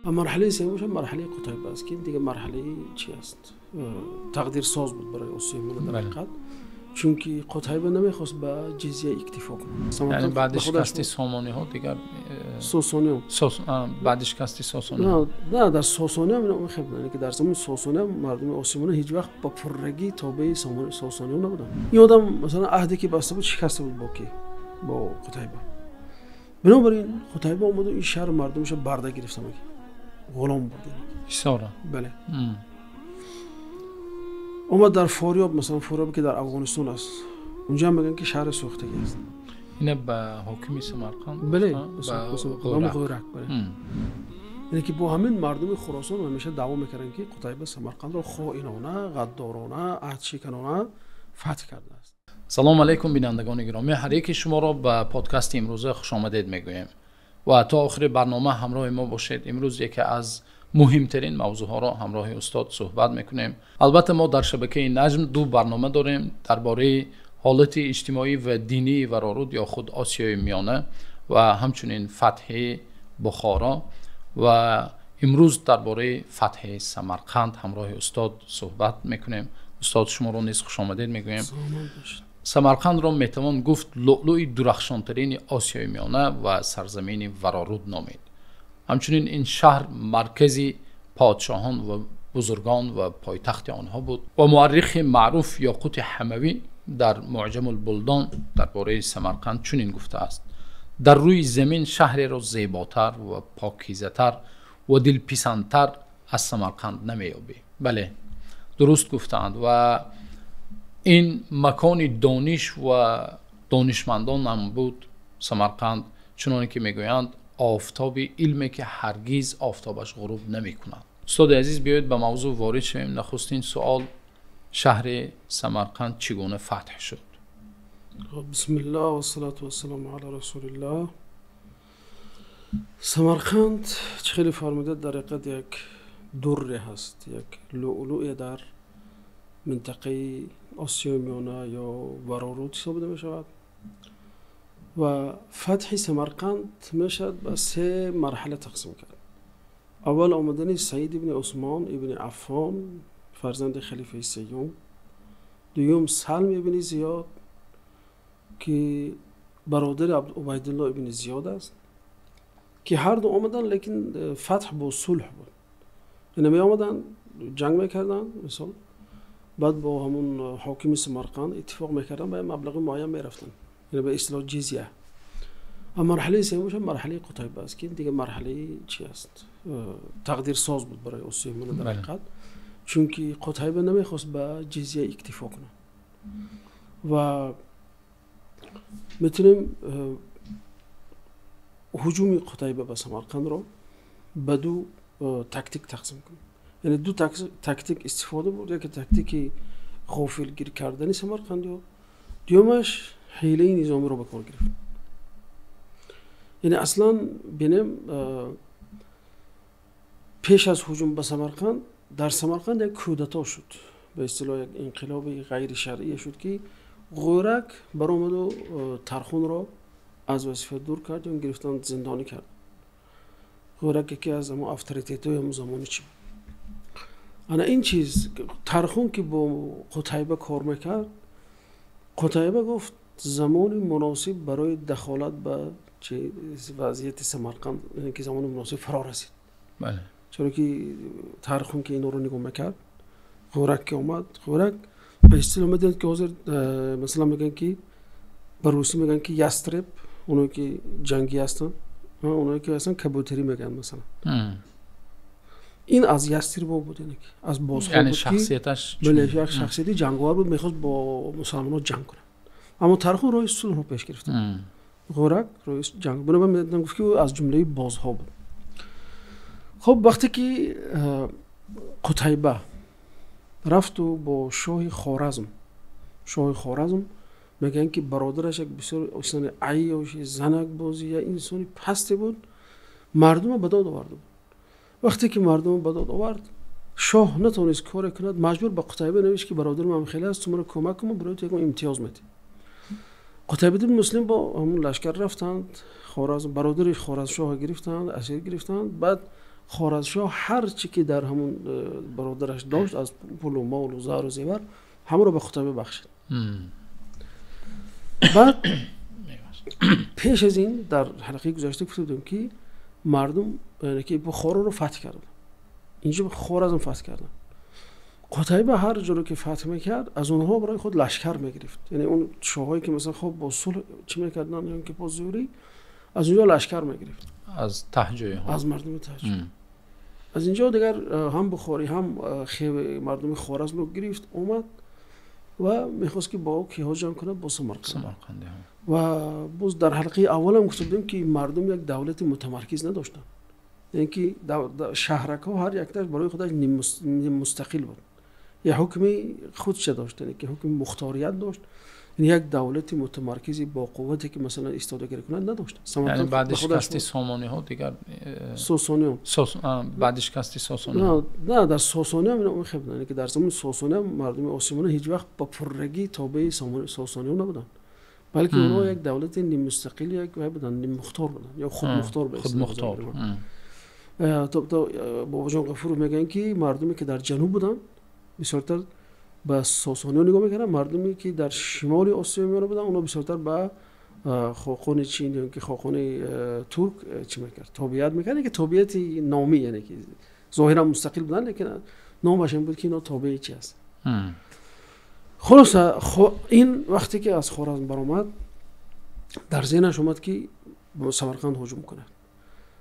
Ва марҳалаи сеюмаш ҳам марҳалаи Қутайба аст, ки дигар марҳалаи чӣ аст, тақдирсоз буд барои Осиёи Миёна дар ҳақиқат, чунки Қутайба намехост ба ҷизя иктифо кунад. Яъне баъди шикасти Сомониҳо дигар Сосониён, баъди шикасти Сосониён. На, дар Сосониён инҳо хеле буданд, яъне ки дар замони Сосониён мардуми Осиёи Миёна ҳеҷ вақт ба пуррагӣ тобеи Сосониён набуданд. Ин одам масалан аҳде ки баста буд шикаста буд бо ки? Бо Қутайба. Бинобар ин Қутайба омаду ин шаҳр мардумашро барда гирифта, ғулом бурд. Ҳисора. Бале. Омад дар Форёб, масалан Форёб ки дар Афғонистон аст, унҷо ҳам мегӯянд ки шаҳри сӯхтагӣ аст. Ина ба ҳокими Самарқанд? Бале, Ғӯрак. Бале. Яъне ки бо ҳамин мардуми Хуросон ҳамеша даъво мекарданд, ки Қутайба Самарқандро хоинона, ғаддорона, аҳдшиканона фатҳ кардааст. Салом алайкум, бинандагони гиромӣ, ҳар яки шуморо ба подкасти имрӯза хушомадед мегӯем ва то охири барнома ҳамроҳи мо бошед. Имрӯз яке аз муҳимтарин мавзӯъҳоро ҳамроҳи устод суҳбат мекунем. Албатта мо дар шабакаи Наҷм ду барнома дорем дар бораи ҳолати иҷтимоӣ ва динии Вароруд ё худ Осиёи Миёна ва ҳамчунин фатҳи Бухоро, ва имрӯз дар бораи фатҳи Самарқанд ҳамроҳи устод суҳбат мекунем. Устод, шуморо низ хушомадед мегӯем. Самарқандро метавон гуфт луълуи дурахшонтарини Осиёи Миёна ва сарзамини Вароруд номид. Ҳамчунин ин шаҳр маркази подшоҳон ва бузургон ва пойтахти онҳо буд ва муаррихи маъруф Ёқути Ҳамавӣ дар Муъҷамулбулдон дар бораи Самарқанд чунин гуфтааст: дар рӯи замин шаҳреро зеботар ва покизатар ва дилписандтар аз Самарқанд намеёбӣ. Бале, дуруст гуфтаанд ва ин макони дониш ва донишмандон ҳам буд Самарқанд, чуноне ки мегӯянд офтоби илме ки ҳаргиз офтобаш ғуруб намекунад. Устоди азиз, биёед ба мавзӯъ ворид шавем. Нахустин суол: шаҳри Самарқанд чӣ гуна фатҳ шуд? Бисмиллаҳ вассалату вассаламу ала расулиллаҳ. Самарқанд чӣ хеле фармудед, дар ҳақиқат як дурре ҳаст, як луълуе дар минтақаи Осиёи Миёна ё Вароруд ҳисобида мешавад ва фатҳи Самарқанд мешавад ба се марҳала тақсим кард. Аввал омадани Саид ибни Усмон ибни Аффон, фарзанди халифаи сеюм, дуюм Салм ибни Зиёд ки бародари Убайдулло ибни Зиёд аст, ки ҳарду омаданд, лекин фатҳ бо сулҳ буд. Яъне меомаданд, ҷанг мекарданд, мисол баъд бо ҳамун ҳокими Самарқанд иттифоқ мекарданд, ба маблағи муайян мерафтанд, яъне ба истилоҳ ҷизя. Ва марҳалаи сеюмаш ҳам марҳалаи Қутайба аст, ки дигар марҳалаи чӣ аст, тақдирсоз буд барои Осиёи Миёна дар ҳақиқат, чунки Қутайба намехост ба ҷизя иктифо кунад. Ва метавонем ҳуҷуми Қутайба ба Самарқандро ба ду тактик тақсим кунем. Яъне ду тактик истифода бурд: яке тактики ғофилгир кардани самарқандиҳо, дуюмаш ҳилаи низомиро ба кор гирифт. Яъне аслан бинем, пеш аз ҳуҷум ба Самарқанд дар Самарқанд як кудато шуд, ба истилоҳ як инқилоби ғайришаръие шуд, ки Ғӯрак баромаду Тархунро аз вазифа дур кард ё гирифтан зиндонӣ кард. Ғӯрак яке аз ҳамон авторитетҳои ҳамон замони чӣ буд. Ана ин чиз Тархун ки бо Қутайба кор мекард, Қутайба гуфт замони муносиб барои дахолат ба вазъияти Самарқанд, яъне ки замони муносиб фаро расид. Чаро ки Тархун ки инҳоро нигоҳ мекард, Ғӯрак ки омад, Ғӯрак ба истилоҳ медонед ки ҳозир масалан мегӯянд ки ба русӣ мегӯянд ки ястреб, оное ки ҷангӣ ҳастанд, оное ки ҳастанд кабӯтарӣ мегӯянд масалан. Ин аз ястребо буд, яъне ки аз бозҳо яъне буд ки шахсияташ бале, як шахсияти ҷанговар буд, мехост бо мусалмонҳо ҷанг кунад. Аммо Тархун роҳи сулҳро пеш гирифт, Ғӯрак роҳи ҷанг. Бинобар ин гуфт ки ӯ аз ҷумлаи бозҳо буд. Хоб, вақте ки Қутайба рафту бо шоҳи Хоразм, шоҳи Хоразм мегӯянд ки бародараш як бисёр инсони айёши, занакбозӣ, як инсони пасте буд, мардумро ба дод оварда буд. Вақте ки мардумро ба дод овард, шоҳ натавонист коре кунад, маҷбур ба Қутайба навишт ки бародари ман хеле аст, ту маро кӯмак кун, барои ту ягон имтиёз медиҳам. Қутайба ибн Муслим бо ҳамон лашкар рафтанд Хоразм, бародари Хоразмшоҳро гирифтанд, асир гирифтанд. Баъд Хоразмшоҳ ҳар чӣ ки дар ҳамун бародараш дошт аз пулу молу зару зевар ҳамаро ба Қутайба бахшид. Баъд пеш аз ин дар ҳалқаи гузашта гуфта будем, ки мардум ки Бухороро фатҳ карданд, инҷо Хоразм фатҳ карданд. Қутайба ҳар ҷоро ки фатҳ мекард, аз онҳо барои худ лашкар мегирифт. Яъне он шоҳҳое ки масалан хоб бо сулҳ чӣ мекарданд ё ки бо зӯрӣ, аз онҷо лашкар мегирифт, аз таҳҷоиҳо, аз мардуми таҳҷоӣ. Аз инҷо дигар ҳам Бухорӣ, ҳам мардуми Хоразмро гирифт, омад ва мехост ки бо киҳо ҷамъ кунад, бо Самарқанд. Ва боз дар ҳалқаи аввал ҳам гуфта будем, ки мардум як давлати мутамаркиз надоштанд, яъне ки шаҳракҳо ҳар якташ барои худаш ниммустақил буд, як ҳукми худша дошт, яъне ки ҳукми мухторият дошт. Як давлати мутамаркизи бо қуввате ки масалан истодагирӣ кунад надошт. Яъне баъди шикасти Сомониҳо дигар Сосониён, баъди шикасти Сосониён на, дар Сосониён инҳо мехеб буданд, яъне ки дар замони Сосониён мардуми Осиёмона ҳеҷ вақт ба пуррагӣ тобеи Сосониён набуданд, балки онҳо як давлати ниммустақил, як вай буданд, ниммухтор буданд ё худмухтор ба худмухтор. То Бобоҷон Ғафуров мегӯянд, ки мардуме ки дар ҷануб буданд бисёртар ба Сосониён нигоҳ мекарданд, мардуме ки дар шимоли Осиёи Миёна буданд онҳо бисёртар ба хоқони Чин ё ки хоқони турк чӣ мекард, тобеият мекард, ки тобеияти номӣ, яъне ки зоҳиран мустақил буданд, лекин номаш ин буд, ки инҳо тобеи чи аст. Хулоса, ин вақте ки аз Хоразм баромад, дар зеҳнаш омад, ки ба Самарқанд ҳуҷум кунад.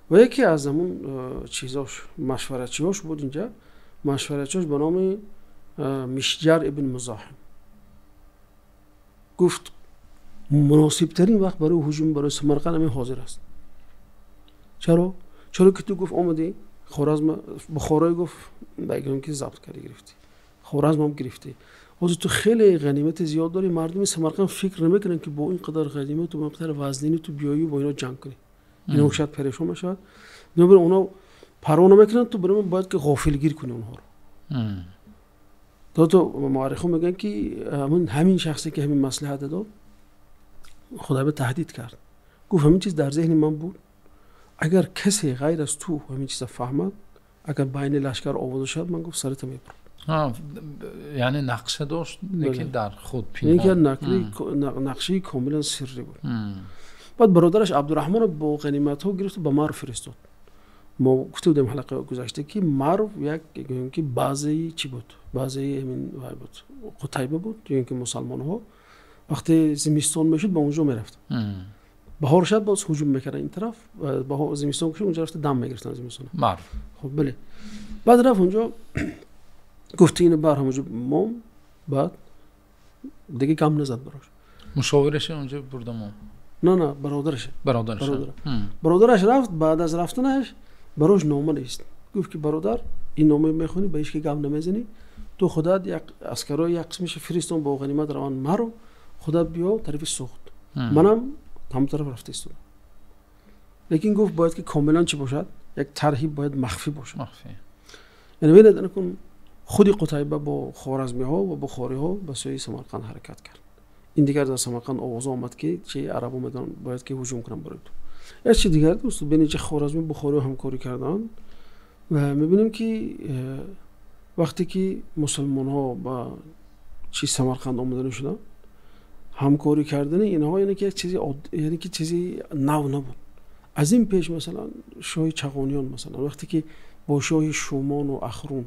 Ва яке аз ҳамун чизош, машваратчиҳош буд инҷа, машваратчиҳош ба номи Мишҷар ибн Музоҳим гуфт, муносибтарин вақт барои ҳуҷум барои Самарқанд ҳамин ҳозир аст. Чаро? Чаро ки ту гуфт омадӣ Хоразм, Бухорои гуфт бигӯям ки забт кардӣ, гирифтӣ, Хоразм ҳам гирифтӣ, ҳозир ту хеле ғанимати зиёд дорӣ, мардуми Самарқанд фикр намекунанд, ки бо ин қадар ғанимату бо ин қадар вазнинӣ ту биёӣ бо инҳо ҷанг кунӣ, инҳо шояд парешон мешавад. Бинобар онҳо парво намекунанд, ту барои бояд ки ғофилгир кунӣ онҳоро. То муаррихон мегӯянд, ки ҳамин шахсе ки ҳамин маслиҳат дод, Худо таҳдид кард, гуфт ҳамин чиз дар зеҳни ман буд, агар касе ғайр аз ту ҳамин чиза фаҳмад, агар байни лашкар овоза шавад, ман гуфт сарата мебурам. Яъне нақша дошт, лекин дар худ пинҳон. Нақшаи комилан сиррӣ буд. Баъд бародараш Абдураҳмонро бо ғаниматҳо гирифту ба Марв фиристод. Мо гуфта будем ҳалқаи гузашта, ки Марв як гӯем ки базаи чӣ буд, базаи ҳамин вай буд, Қутайба буд, ё ин ки мусалмонҳо вақте зимистон мешуд ба онҷо мерафтанд, баҳор шуд боз ҳуҷум мекарданд ин тараф, зимистон кушд онҷо рафта дам мегирифтанд зимистон. Марв. Хуб, бале. Баъд рафт онҷо, гуфт инро бар ҳамонҷо мом, баъд дига гам назад барош. Мушовираша онҷо бурда мом? На, на, бародараш. Бародараш. Бародараш рафт, баъд аз рафтанаш барош нома навист. Гуфт ки бародар, ин нома мехонӣ, ба ҳеҷ ки гап намезанӣ, ту худат як аскарои як қисмиша фиристон бо ғанимат раванд Марв, худат биё тарафи Суғд, манам ҳамон тараф рафта истодам. Лекин гуфт бояд ки комилан чӣ бошад, як тарҳи бояд махфӣ бошад. Яъне бинед, анакун худи Қутайба бо хоразмиҳо ва бухориҳо ба сӯи Самарқанд ҳаракат кард. Ин дигар дар Самарқанд овоз омад, ки чи араб омадан, бояд ки ҳуҷум кунанд барои ту. Як чи дигар дӯст, бинед чи хоразми бухориҳо ҳамкорӣ карданд ва мебинем, ки вақте ки мусулмонҳо ба чи Самарқанд омаданӣ шуданд, ҳамкорӣ кардани инҳо яъне ки як чизи яъне ки чизи нав набуд. Аз ин пеш масалан шоҳи Чағониён, масалан вақте ки бо шоҳи Шумону Ахрун,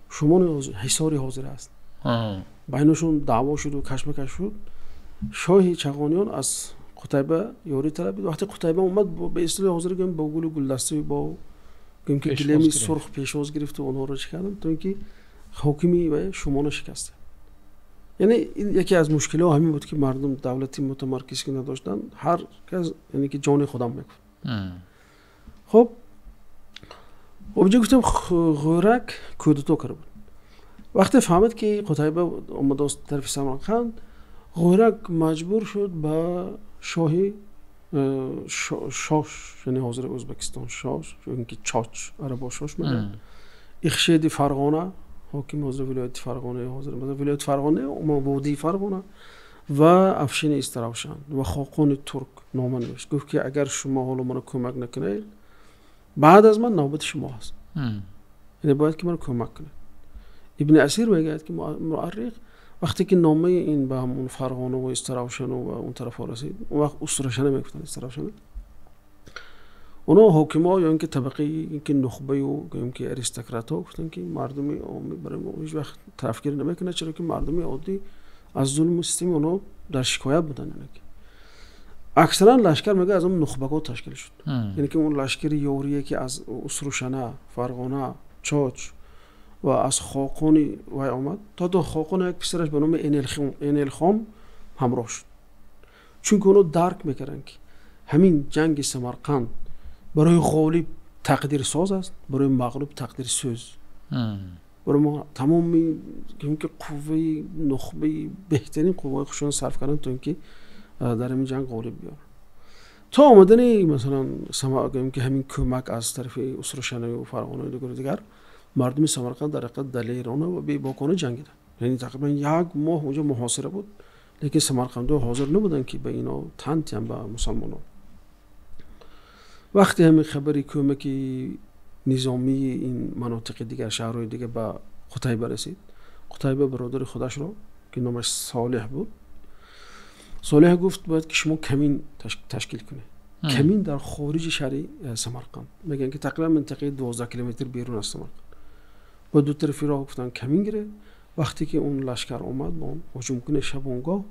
Шумон ҳисори ҳозир аст, байнашон даъво шуду кашмакаш шуд, шоҳи Чағониён аз Қутайба ёрӣ талабид. Вақте Қутайба омад, ба истилоҳи ҳозир гӯем, бо гулу гулдастаи, бо гӯем ки гилеми сурх пешвоз гирифту онҳоро чӣ карданд, то ин ки ҳокими ва Шумона шикаста. Яъне ин яке аз мушкилиҳо ҳамин буд, ки мардум давлати мутамаркиз ки надоштанд, ҳар кас яъне ки ҷони худам мегуфт. Хуб, инҷо гуфтем Ғӯрак кудато карда буд. Вақте фаҳмид, ки Қутайба омадааст тарафи Самарқанд, Ғӯрак маҷбур шуд ба шоҳи Шош, яъне ҳозири Ӯзбекистон, Шош ё ин ки Чоч, арабо Шош мегӯянд, Ихшеди Фарғона, ҳокими ҳозири вилояти Фарғона, ҳозир вилояти Фарғона, водии Фарғона, ва Афшини Истаравшан ва хоқони турк нома навишт. Гуфт ки агар шумо ҳоло маро кӯмак накунед, Баъд аз ман навбати шумо ҳаст, яъне бояд ки маро кӯмак кунед. Ибни Асир мегӯяд ки муаррих вақте ки номаи ин ба ҳамон Фарғона ва Истаравшану ва он тарафҳо расид, он вақт Устурашана мегуфтанд, Истаравшана, онҳо ҳокимҳо ё ин ки табақаи ин ки нухбаю ё ин ки аристократҳо гуфтанд ки мардуми оммӣ барои мо ҳеҷ вақт тарафгирӣ намекунад, чаро ки мардуми оддӣ аз зулму системи онҳо дар шикоят буданд. Яъне ки аксаран лашкар мегӯяд аз он нухбагон ташкил шуд, яъне ки он лашкари ёрие ки аз Усрушана, Фарғона, Чоч ва аз Хоқони вай омад, то Хоқон як писараш ба номи Энелхон ҳамроҳ шуд, чунки онҳо дарк мекарданд ки ҳамин ҷанги Самарқанд барои ғолиб тақдирсоз аст, барои мағлуб тақдирсӯз. Барои мо тамоми ки қувваи нухбаи беҳтарин қувваи худшон сарф карданд то ин ки дар ҳамин ҷанг ғолиб биёранд. То омадани масалан ки ҳамин кӯмак аз тарафи Усрушанаю Фарғонаю дигару дигар, мардуми Самарқанд дар ҳақиқат далерона ва бебокона ҷангиданд. Яъне тақрибан як моҳ онҷо муҳосира буд, лекин самарқандиҳо ҳозир набуданд ки ба ино тан диҳанд, ба мусалмонон. Вақте ҳамин хабари кӯмаки низомии ин манотиқи дигар, шаҳрҳои дигар ба Қутайба расид, Қутайба бародари худашро ки номаш Солеҳ буд, Солеҳ гуфт бояд ки шумо камин ташкил кунед, камин дар хориҷи шаҳри Самарқанд, мегӯянд ки тақрибан минтақаи 12 километр берун аз Самарқанд. Ба ду тарафи роҳ гуфтанд камин гиред, вақте ки он лашкар омад ба он ҳуҷум кунед шабонгоҳ,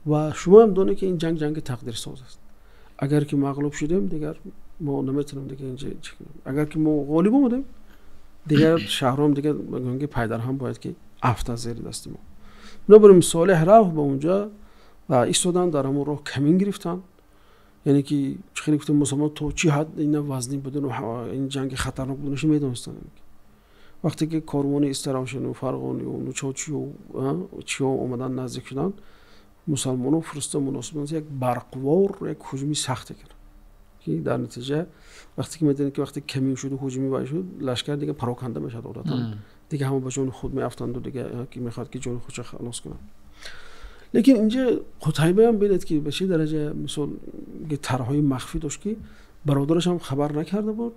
ва шумо ҳам донед ки ин ҷанг ҷанги тақдирсоз аст. Агар ки мағлуб шудем дигар мо наметавонем дигар инҷа чӣ кунем, агар ки мо ғолиб омадем дигар шаҳром дигар мегӯянд ки пайдарҳам бояд ки афтад зери дасти мо. Бинобар ин Солеҳ рафт ба онҷа ва истоданд, дар ҳамон роҳ камин гирифтанд. Яъне ки чӣ хеле гуфтем мусалмон то чӣ ҳад ина вазнин будан ва ин ҷанги хатарнок буданашро медонистанд. Вақте ки корвони Истаравшану Фарғонию Нучочию чиҳо омадан наздик шуданд, мусалмонон фурсата муносиб як барқвор як ҳуҷуми сахте кард ки дар натиҷа вақте ки медонед ки вақте камин шуду ҳуҷуми вай шуд, лашкар дигар пароканда мешавад одатан, дигар ҳама ба ҷони худ меафтанду дигар ки мехоҳад ки ҷони худша халос кунад. Лекин инҷа Қутайба ҳам бинед ки ба чӣ дараҷа мисол тарҳҳои махфӣ дошт ки бародараш ҳам хабар накарда буд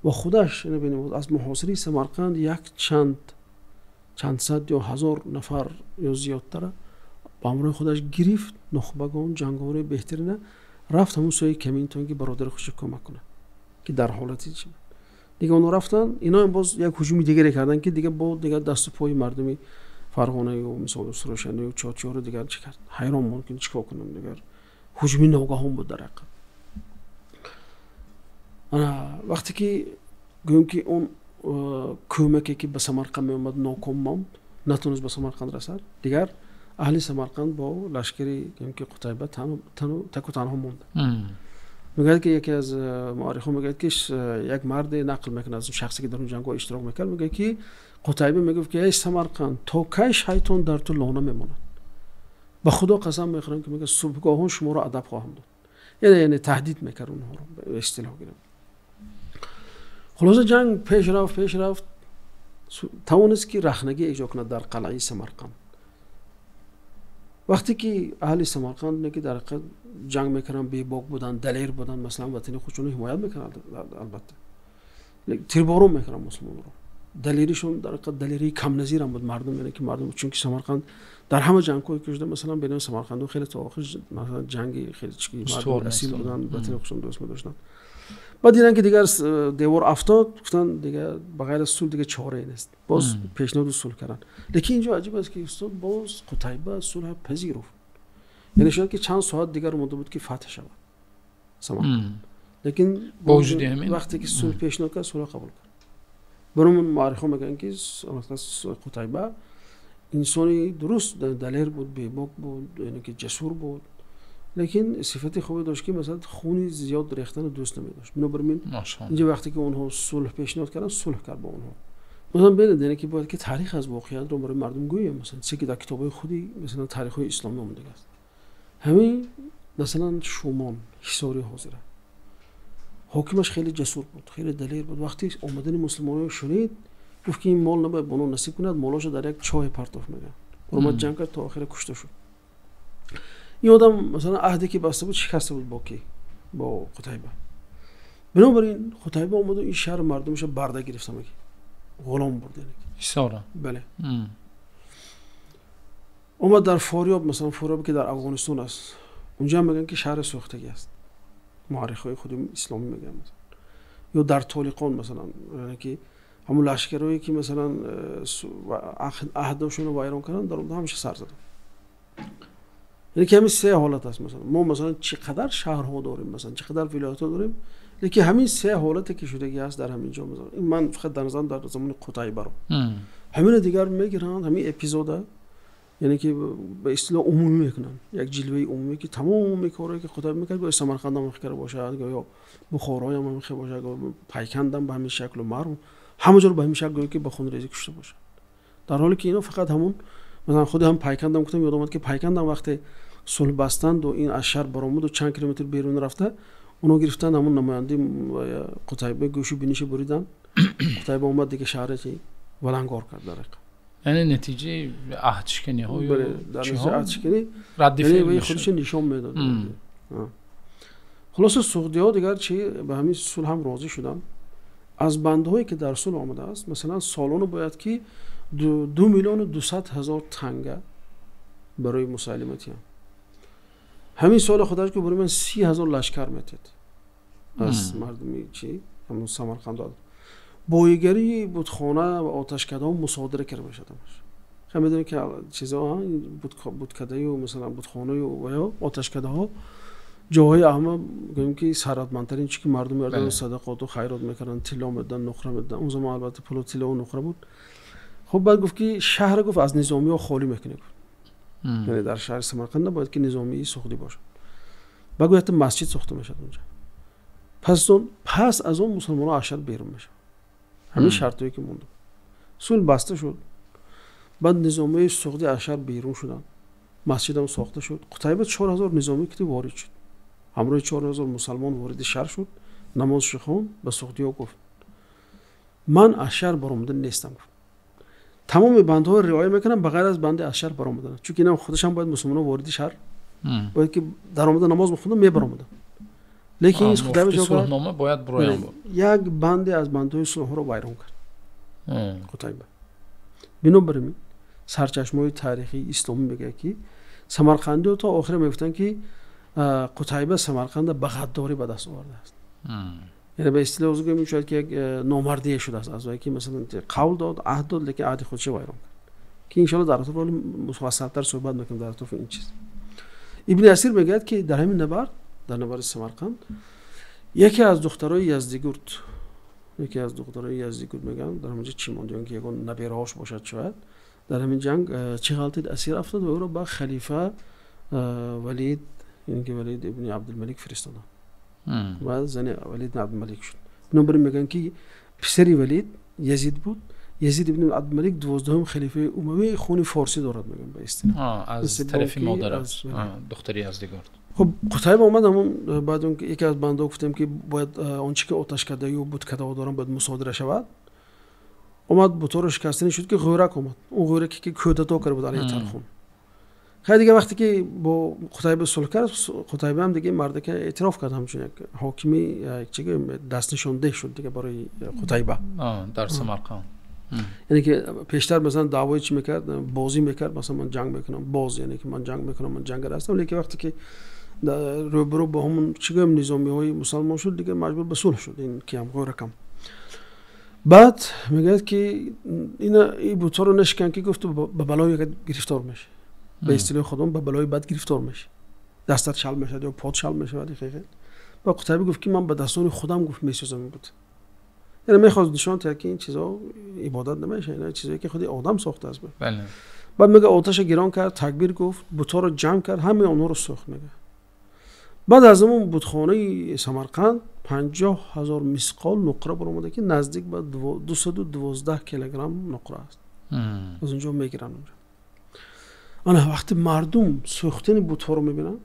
ва худаш бинед аз муҳосираи Самарқанд як чанд сад ё ҳазор нафар ё зиёдтара ба ҳамроҳи худаш гирифт, нухбагон, ҷанговарои беҳтарина, рафт ҳамон сӯи камин то ин ки бародари худша кӯмак кунад ки дар ҳолати чи. Дигар онҳо рафтанд, иноам боз як ҳуҷуми дигаре карданд ки дигар бо дигар дасту пои мардуми Фарғонаю мисол Усрушанаю Чочиёро дигар чӣ кард, ҳайрон монд ки чӣ кор кунам, дигар ҳуҷуми ногаҳон буд дар ҳақиқат. Ана вақте ки гӯем ки он кӯмаке ки ба Самарқанд меомад ноком монд, натавонист ба Самарқанд расад, дигар аҳли Самарқанд бо лашкари гӯем ки Қутайба таку танҳо монд. Мегӯяд ки яке аз муаррихон мегӯяд ки як марде нақл мекунад аз шахсе ки дар он ҷангҳо иштирок мекард, мегӯяд ки Қутайба мегуфт ки эй Самарқанд, то кай шайтон дар ту лона мемонад? Ба Худо қасам мехӯрам ки мегӯяд субҳгоҳон шуморо адаб хоҳам дод. Яъне таҳдид мекард онҳоро ба истилоҳ гирем. Хулоса ҷанг пеш рафт, пеш рафт, тавонист ки рахнагӣ эҷод кунад дар қалъаи Самарқанд. Вақте ки аҳли Самарқанд не ки дар ҳақиқат ҷанг мекарданд, бебок буданд, далер буданд, масалан ватани худшонро ҳимоят мекарданд, албатта тирборон мекарданд мусулмонро. Далеришон дар ҳақиқат далерии камназирам буд мардум, яъне ки мардум, чунки Самарқанд дар ҳама ҷангҳое ки шуда, масалан бинем Самарқандо хеле то охир масалан ҷанги хеле чӣ мардум асил буданд, ватани худшон дӯст медоштанд. Баъд диданд ки дигар девор афтод, гуфтанд дигар ба ғайр аз сулҳ дигар чорае нест, боз пешниҳоди сулҳ карданд. Лекин инҷо аҷиб аст ки устод боз Қутайба сулҳ пазируфт. Яъне шояд ки чанд соат дигар монда буд ки фатҳ шавад Самарқанд, лекин бо вуҷуди ҳамин вақте ки сулҳ пешниҳод кард, сулҳ қабул кард. Барои муаррихон мегӯянд ки Қутайба инсони дуруст далер буд, бебок буд, яъне ки ҷасур буд, лекин сифати хубе дошт ки масалан хуни зиёд рехтанро дӯст намедошт. Бинобар ин инҷа вақте ки онҳо сулҳ пешниҳод карданд, сулҳ кард бо онҳо. Масалан бинед, яъне ки бояд ки таърих аз воқеиятро барои мардум гӯем, масалан чизе ки дар китобҳои худи масалан таърихҳои исломӣ омадагӣ аст. Ҳамин масалан Шумон ҳисори ҳозира, ҳокимаш хеле ҷасур буд, хеле далер буд. Вақте омадани мусулмонро шунид, гуфт ки ин мол набояд ба онҳо насиб кунад, молошо дар як чоҳе партофт, мегӯяд. Омад ҷанг кард то охира кушта шуд. Ин одам масалан аҳде ки баста буд шикаста буд бо ки? Бо Қутайба. Бинобар ин Қутайба омаду ин шаҳр мардумаша барда гирифта, меги ғулом бурд. Ҳисора. Бале, омад дар Форёб, масалан, Форёб, ки дар Афғонистон аст, унҷа мегӯянд, ки шаҳри сӯхтагӣ аст, муаррихҳои худи исломӣ мегӯянд. Ё дар Толиқон, масалан, ки ҳамун лашкарое, ки масалан аҳдошонро вайрон карданд, дар онҷо ҳамеша сар заданд. Яъне ки ҳамин се ҳолат аст. Масалан, мо, масалан, чӣ қадар шаҳрҳо дорем, масалан, чӣ қадар вилоятҳо дорем, лекин ҳамин се ҳолате, ки шудагӣ аст дар ҳамин ҷо, масалан, ин ман фақат дар назарам дар замони Қутайбаро, ҳамина дигар мегиранд, ҳамин эпизода, яъне ки ба истилоҳ умумӣ мекунанд, як ҷилваи умумӣ, ки тамоми корое, ки Қутайба мекард, гӯё Самарқандам ҳам карда бошад, гӯё Бухороям ҳам хел бошад, Пайкандам ба ҳамин шаклу Марв, ҳама ҷоро ба ҳамин шакл гӯё ки ба хунрезӣ кушта бошад, дар ҳоле ки ино фақат ҳамун, масалан, худи ҳам Пайкандам гуфтам, ёд омад, ки Пайкандам вақте сулҳ бастанду ин аз шаҳр баромаду чанд километр берун рафта, оно гирифтанд ҳамун намояндаи Қутайба, гӯшу биниша буриданд. Қутайба омад, дига шаҳре чи валангор кард дар ҳақиқат. Яъне натиҷаи аҳдшиканиҳою дар натиҷаи аҳдшиканӣ радди феъл худашо нишон медод. Хулоса, суғдиҳо дигар чи ба ҳамин сулҳ ҳам розӣ шуданд. Аз бандҳое, ки дар сулҳ омадааст, масалан, солона бояд ки 2 200 000 танга барои Мусайлима тиям. Ҳамин соли худаш ки барои ман 30 000 лашкар метед аз мардуми чи ҳамун Самарқанд, боигарии бутхона ва оташкадаҳо мусодира карда мешавад. Ха, медонем, ки чизо буткадаю, масалан, бутхонаю ва ё оташкадаҳо ҷоҳои ҳама, гӯем ки, сарватмандтарин, чӣ ки мардум меорданд, садақоту хайрот мекарданд, тилло медоданд, нуқра медоданд. Он замон, албатта, пулу тиллову нуқра буд. Хуб, баъд гуфт, ки шаҳр, гуфт, аз низомиҳо холӣ мекунем, яъне дар шаҳри Самарқанд набояд ки низомии суғдӣ бошад. Баъд гуфт, якта масҷид сохта мешавад онҷа. Пас аз он мусулмонҳо аз шаҳр берун мешаванд. Ҳамин шартое, ки монда, сулҳ баста шуд. Баъд низомиҳои суғдӣ аз шаҳр берун шуданд, масҷидам сохта шуд. Қутайба 4000 низомӣ ки ворид шуд, ҳамроҳи 4000 мусалмон вориди шаҳр шуд, намозшо хонд, ба суғдиҳо гуфт: «Ман аз шаҳр баромада нестам», гуфт, «тамоми бандҳоро риоя мекунам, ба ғайр аз банди аз шаҳр баромадан, чунки инам худашам бояд мусулмонон вориди шаҳр бояд ки даромада, намоз мехонда, мебаромаданд». Лекин сулҳнома бояд буроям буд. Як банде аз бандҳои сулҳро вайрон кард Қутайба. Бинобар ин сарчашмаҳои таърихии исломӣ мегӯяд, ки самарқандиҳо то охира мегуфтанд, ки Қутайба Самарқанда ба ғаддорӣ ба даст овардааст, яъне ба истилоҳ гӯем, шояд ки як номардие шудааст аз вай, ки масалан қавл дод, аҳд дод, лекин аҳди худша вайрон кард, ки иншоалло дар атроф муфассалтар суҳбат мекунем. Дар атрофи ин чиз Ибни Асир мегӯяд, ки дар ҳамин набард, дар набарди Самарқанд, яке аз духтарои Яздигурд, мегӯянд, дар ҳаминҷо чӣ монд, ё ки ягон набераҳош бошад шояд, дар ҳамин ҷанг чӣ ғалтид, асир афтод ва ӯро ба халифа Валид, яъне ки Валид ибни Абдулмалик фиристоданд ва зани Валид ибни Абдулмалик шуд. Бинобар ин мегӯянд, ки писари Валид Язид буд. Язид ибни Абдулмалик 12-ум халифаи умавӣ, хуни форсӣ дорад, мегӯянд, ба истилоҳ. Аз тарафи модараш, духтари Яздигурд. Хуб, Қутайба омад ҳамун баъд он яке аз бандҳо гуфтем, ки бояд он чи ки оташкадаю буткадаҳо доранд, бояд мусодира шавад. Омад, буторо шикастанӣ шуд, ки ғӯрак омад, он ғӯраке, ки кӯдато карда буд алайҳи Тархун. Хай, дига вақте ки бо Қутайба сулҳ кард, Қутайба ҳам дига мардака эътироф кард, ҳамчун як ҳокими чи гӯем, дастнишондеҳ шуд дига барои Қутайба. Дар Самарқанд. Яъне ки пештар, масалан, даъвои чӣ мекард, бозӣ мекард, масалан, ман ҷанг мекунам, боз, яъне ки ман ҷанг мекунам, ман ҷангар ҳастам. Лекин вақте ки рӯбарӯ бо ҳамун, чӣ гӯем, низомиҳои мусалмон шуд, дига маҷбур ба сулҳ шуд. Ин киам ғӯракам баъд мегӯяд, ки ина и бутҳоро нашикан, ки гуфт, ба балои гирифтор мешавӣ, ба истилоҳи худон, ба балои бад гирифтор мешавӣ, дастат шал мешавад ё под шал мешавад. Ба Қутайба гуфт, ки ман ба дастони худам, гуфт, месӯзам ин бут. Яъне мехост нишон диҳад, ки ин чизо ибодат намешавад, ина чизое, ки худи одам сохтааст. Баъд мега, оташа гирон кард, такбир гуфт, бутҳоро ҷамъ кард, ҳамаи онҳоро сӯхт. Мега, баъд аз ҳамон бутхонаи Самарқанд 50 000 мисқол нуқра баромада, ки наздик ба 212 килограмм нуқра аст. Аз онҷо мегиранд. Ана вақте мардум сӯхтани бутҳоро мебинанд,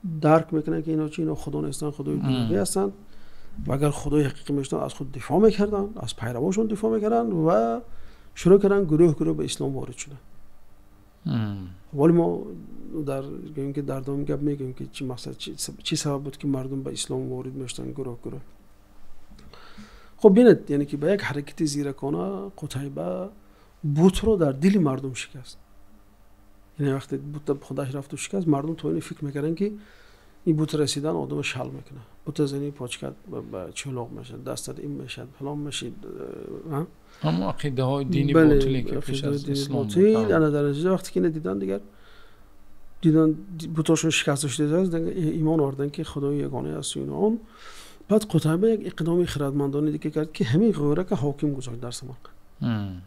дарк мекунанд, ки ино чи, ино худо нестанд, худои дурӯғӣ ҳастанд ва агар худои ҳақиқӣ мешуданд, аз худ дифоъ мекарданд, аз пайравошон дифоъ мекарданд ва шурӯъ карданд гурӯҳ гурӯҳ ба ислом ворид шуданд. Вале мо дар гӯем, ки дар давоми гап мегӯем, ки чӣ мақсад, чӣ сабаб буд, ки мардум ба ислом ворид мешуданд гурӯҳ гурӯҳ. Хуб бинед, яъне ки ба як ҳаракати зиракона Қутайба бутро дар дили мардум шикаст. Яъне вақте бут худаш рафту шикаст, мардум то ин фикр мекарданд, ки ин бут расидан одама шал мекунад, бута зани почкат ба чӯлоқ мешавад, дастат ин мешавад, фалон мешид. Ҳамон ақидаҳои дини ботиле, ки пеш аз ислом буд. Ана дар натиҷа вақте ки ина дидан, дигар дидан бутошон шикаста шудааст, имон оварданд, ки худои ягона аст ину он. Баъд Қутайба як иқдоми хирадмандона дига кард, ки ҳамин Ғӯрака ҳоким гузошт дар Самарқанд.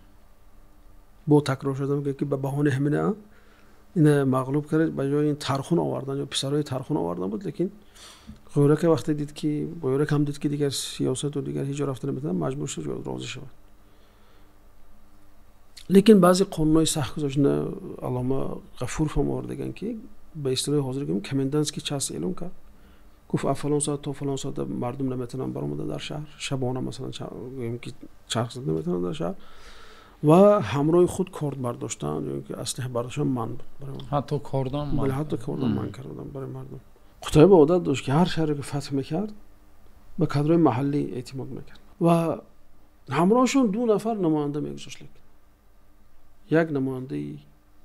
Бо такрор шуда мегӯяд, ки ба баҳонаи ҳамина ина мағлуб кард, ба ҷои ин Тархун овардан ё писарои Тархун овардан буд. Лекин Ғӯрака вақте дид, ки Ғӯрак ҳам дид, ки дигар сиёсату дигар ҳеҷ ҷо рафта наметавонад, маҷбур шуд розӣ шавад. Лекин баъзе қонунҳои сахт гузошт. Аллома Ғафуров ҳам овардаган, ки ба истилоҳи ҳозир гӯем, комендантский час эълон кард. Гуфт, аз фалон соат то фалон соат мардум наметавонанд баромада дар шаҳр, шабона масалан гӯем, ки чарх зада наметавонанд дар шаҳр ва ҳамроҳи худ корд бардоштан ё ки аслиҳа бардоштан манъ буд барои онҳо. Ҳатто кордам манъ. Бале, ҳатто кордам манъ карда буданд барои мардум. Қутайба одат дошт, ки ҳар шаҳре ки фатҳ мекард, ба кадрҳои маҳаллӣ эътимод мекард ва ҳамроҳашон ду нафар намоянда мегузошт, лекин як намояндаи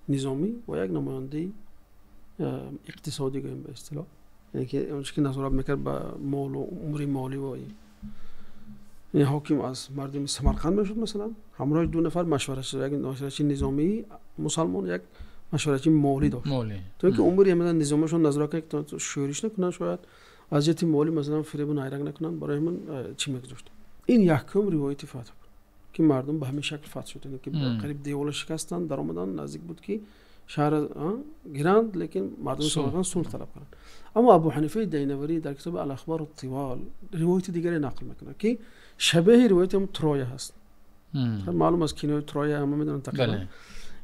низомӣ ва як намояндаи иқтисодӣ, гӯем ба истилоҳ, яъне ки онче ки назорат мекард ба молу умури молӣ. Ва ин ҳоким аз мардуми Самарқанд мешуд, масалан, ҳамроҳи ду нафар машваратчи, як машваратчии низомии мусалмон, як машваратчии молӣ дошт, то ин ки умури масалан низомашон назорат кунад, ки шӯриш накунанд, шояд аз ҷиҳати молӣ масалан фиребу найранг накунанд. Барои ҳамин чӣ мегузошт. Ин якум ривояти фатҳ буд, ки мардум ба ҳамин шакл фатҳ шуд, яъне ки қариб девола шикастанд, даромаданд, наздик буд, ки шаҳр гиранд, лекин мардуми Самарқанд сулҳ талаб карданд. Аммо Абу Ҳанифаи Дайнаварӣ дар китоби Алахбору Тивол ривояти дигаре нақл мекунад, ки шабеҳи ривояти ҳам Троя ҳаст. Маълум аст, кинои Троя ҳама медонанд тақрибан.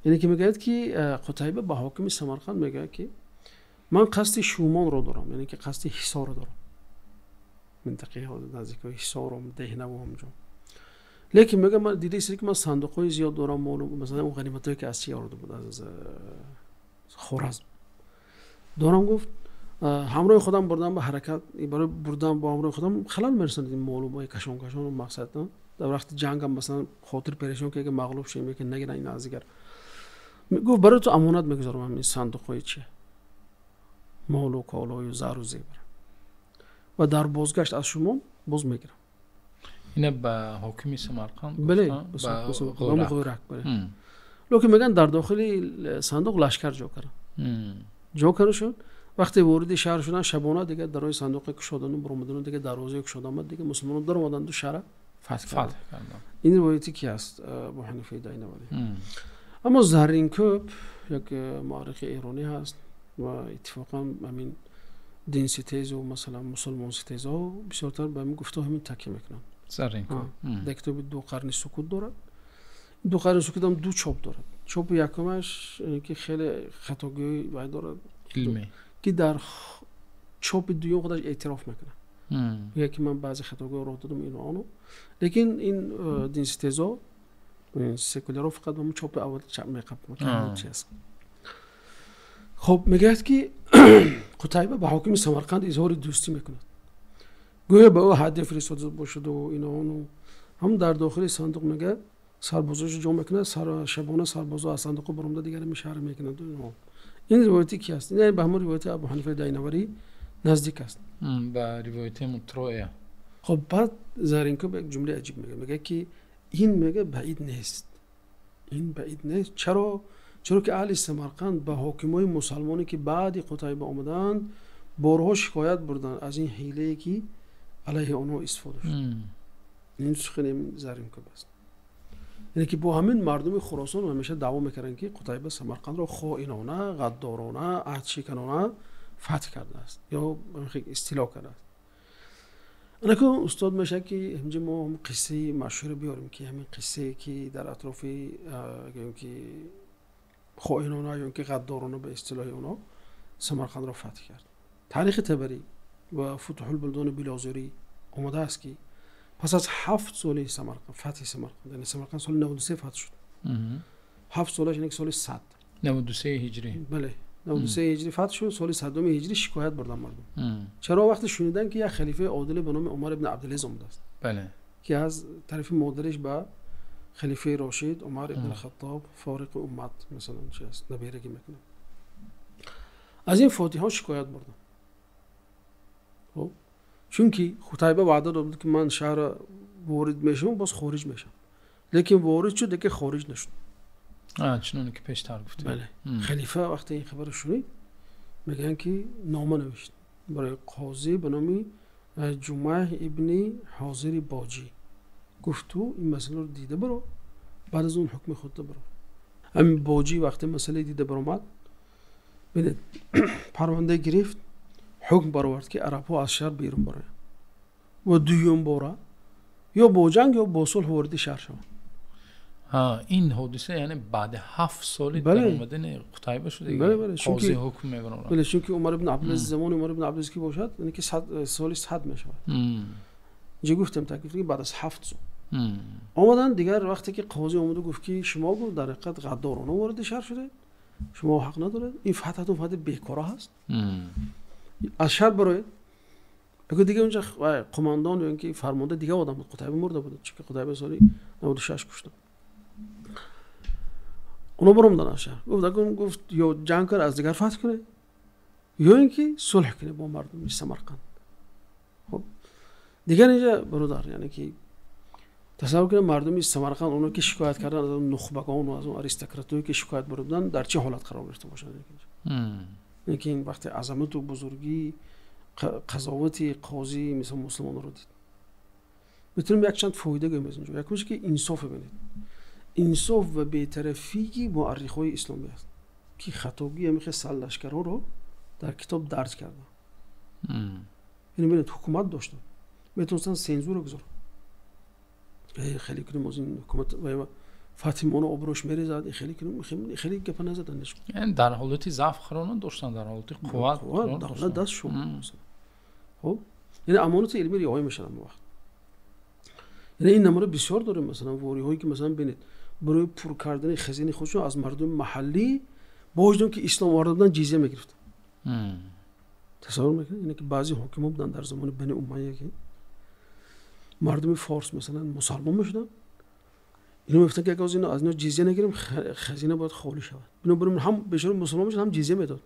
Яъне ки мегӯяд, ки Қутайба ба ҳокими Самарқанд мегӯяд, ки ман қасди Шумонро дорам, яъне ки қасди Ҳисорро дорам, минтақаи наздикои Ҳисору Деҳнаву ҳамҷо. Лекин мегӯяд, ман дидаистед, ки ман сандуқҳои зиёд дорам, молу масалан он ғаниматҳое, ки аз чи оварда буд, аз Хоразм дорам. Гуфт, ҳамроҳи худам бурдам ба ҳаракат, барои бурдан бо ҳамроҳи худам халал мерасонад ин молу кашон кашону мақсад. Дар вақти ҷангам масалан хотир перешон, ки агар мағлуб шавем, ки нагиранд ин аз дигар. Гуфт, барои ту амонат мегузорам ин сандуқҳои чи молу колою зару зебр ва дар бозгашт аз шумо боз мегирам. Ина ба ҳокими Самарқанд? Бале, Ғӯрак. Лекин мегӯянд, дар дохили сандуқ лашкар ҷо карданд, ҷо карда шуд. Вақте вориди шаҳр шуданд шабона, дигар дарои сандуқе кушодану баромадану дигар дарвозае кушода омад, дигар мусулмонон даромаданду шаҳра фатҳ карданд. Ин ривояте ки аст, Абу Ҳанифаи Дайнаварӣ. Аммо Зарринкӯб як муаррихи эронӣ ҳаст ва иттифоқан ҳамин динситезу масалан мусулмонситезҳо бисёртар ба ҳамин гуфтаҳо ҳамин такя мекунанд. Зарринкӯб дар китоби «Ду қарни сукут» дорад. «Ду қарни сукут» ҳам ду чоп дорад. Чопи якумаш ки хеле хатогиҳои вай дорад илмӣ, ки дар чопи дуюм худаш эътироф мекунад, мегӯяд, ки ман баъзе хатогиҳо роҳ додам, ину ону. Лекин ин динситезо, секуляро фақат ба чопи аввал меқаб чи аст. Хоб, мегӯяд, ки Қутайба ба ҳокими Самарқанд изҳори дӯстӣ мекунад, гӯё ба ӯ ҳадя фиристода бошаду ину ону. Ҳам дар дохили сандуқ, мегӯяд, сарбозошо ҷо мекунад, шабона сарбозо аз сандуқо баромада, дигар ҳамин шаҳр мекунад. Ин ривояти ки аст? Ин ба ҳамон ривояти Абу Ҳанифаи Дайнаварӣ наздик аст. Ба ривояти Троя. Хоб, баъд Заринкӯб як ҷумлаи аҷиб мегӯяд. Мегӯяд, ки ин, мегӯяд, баид нест, ин баид нест. Чаро? Чаро ки аҳли Самарқанд ба ҳокимои мусалмоне, ки баъди Қутайба омадаанд, борҳо шикоят бурданд аз ин ҳилае, ки алайҳи онҳо истифода шуд. Ин сухани Заринкӯб аст. Яъне ки бо ҳамин мардуми Хуросон ҳамеша даъво мекарданд, ки Қутайба Самарқандро хоинона, ғаддорона, аҳдшиканона фатҳ кардааст ё истило кардааст. Анаку, устод, мешавад, ки ҳамҷа мо қиссаи машҳуре биёрем, ки ҳамин қиссае, ки дар атрофи гӯем, ки хоинона ё ки ғаддорона, ба истилоҳи онҳо, Самарқандро фатҳ кард. Таърихи Табарӣ ва Футуҳулбулдони Билозурӣ омадааст, ки пас аз 7 соли Самарқанд, фатҳи Самарқанд, яъне Самарқанд соли 93 фатҳ шуд, 7 солаш, яъне соли 100. 93 ҳиҷрӣ. Бале, 93 ҳиҷрӣ фатҳ шуд. Соли 100-уми ҳиҷрӣ шикоят бурданд мардум. Чаро? Вақте шуниданд, ки як халифаи одиле ба номи Умар ибни Абдулазиз омадааст, ки аз тарафи модараш ба халифаи Рошид Умар ибн Хаттоб фориқи уммат масалан чи аст наберагӣ мекунад. Аз ин фотиҳо шикоят бурданд. Хуб, чунки Қутайба ваъда дод буд, ки ман шаҳр ворид мешавам, боз хориҷ мешавам, лекин ворид шуд, лекин хориҷ нашуд. Чуноне ки пештар гуфтем. Бале. Халифа вақте ин хабарро шунид, мегӯянд, ки нома навишт барои қозӣ ба номи Ҷумаҳ ибни Ҳозири Боҷӣ, гуфт: ту ин масъаларо дида биро, баъд аз он ҳукми худро биро. Ҳамин Боҷӣ вақте масъалаи дида баромад, бинед, парванда гирифт, ҳукм баровард, ки арабҳо аз шаҳр берун бароянд ва дуюм бора ё бо ҷанг, ё бо сулҳ вориди шаҳр шаванд. Ин ҳодиса яъне баъди 7 соли даромадани Қутайба шуд, қозӣ ҳукм мебарорад. Бале, чунки Умар ибн Абдулазиз, замони Умар ибн Абдулазиз ки бошад, яъне ки соли 100 мешавад. Инҷа гуфтем, таклиф, ки баъд аз 7 сол омаданд. Дигар вақте ки қозӣ омаду гуфт, ки шумо, гуфт, дар ҳақиқат ғаддорона вориди шаҳр шудед, шумо ҳақ надоред, ин фатҳатон фатҳи бекора ҳаст, аз шаҳр бароед. Дига унҷа қумандон ё ин ки фармонда дига одам буд, Қутайба мурда буд, чунки Қутайба соли 96 куштанд. Оно баромадан аз шаҳр. Гуфт, акун, гуфт, ё ҷанг кар, аз дигар фатҳ кунед, ё ин ки сулҳ кунед бо мардуми Самарқанд. Хуб, дигар инҷа, бародар, яъне ки тасаввур кунед, мардуми Самарқанд, оно ки шикоят кардан, аз он нухбагон ва аз он аристократое ки шикоят бурда буданд, дар чӣ ҳолат қарор гирифта бошанд? Яъне ки ин вақте азамату бузургии қазовати қозӣ мисол мусулмонро дид. Метавонем якчанд фоида гӯем аз инҷо. Якумш, ки инсоф, бибинед, инсоф ва бетарафии муаррихҳои исломӣ аст, ки хатогии ҳамихе сарлашкарҳоро дар китоб дарҷ карданд. Яъне бинед, ҳукумат доштанд, метавонистанд сензура гузоранд: хеле кунем, аз ин ҳукумат фатҳи моно обрӯш мерезад, хеле кунем, хеле гапа назаданд. Дар ҳолати заъф қарор надоштанд, дар ҳолати қувват. Давлат даст шуд. Хуб, яъне амонати илмӣ риоя мешавад он вақт. Яъне ин намуна бисёр дорем, масалан вориҳое ки, масалан, бинед, барои пур кардани хазини худшон аз мардуми маҳаллӣ, бо вуҷуди ки ислом оварда буданд, ҷизя мегирифтанд. Тасаввур мекунед, яъне ки баъзе ҳокимо буданд дар замони Бани Умайя, ки мардуми форс, масалан, мусалмон мешуданд, ино мегуфтанд, ки агар аз ино ҷизя нагирем, хазина бояд холӣ шавад. Бинобар ин ҳам бешора мусулмон мешуд, ҳам ҷизя медод.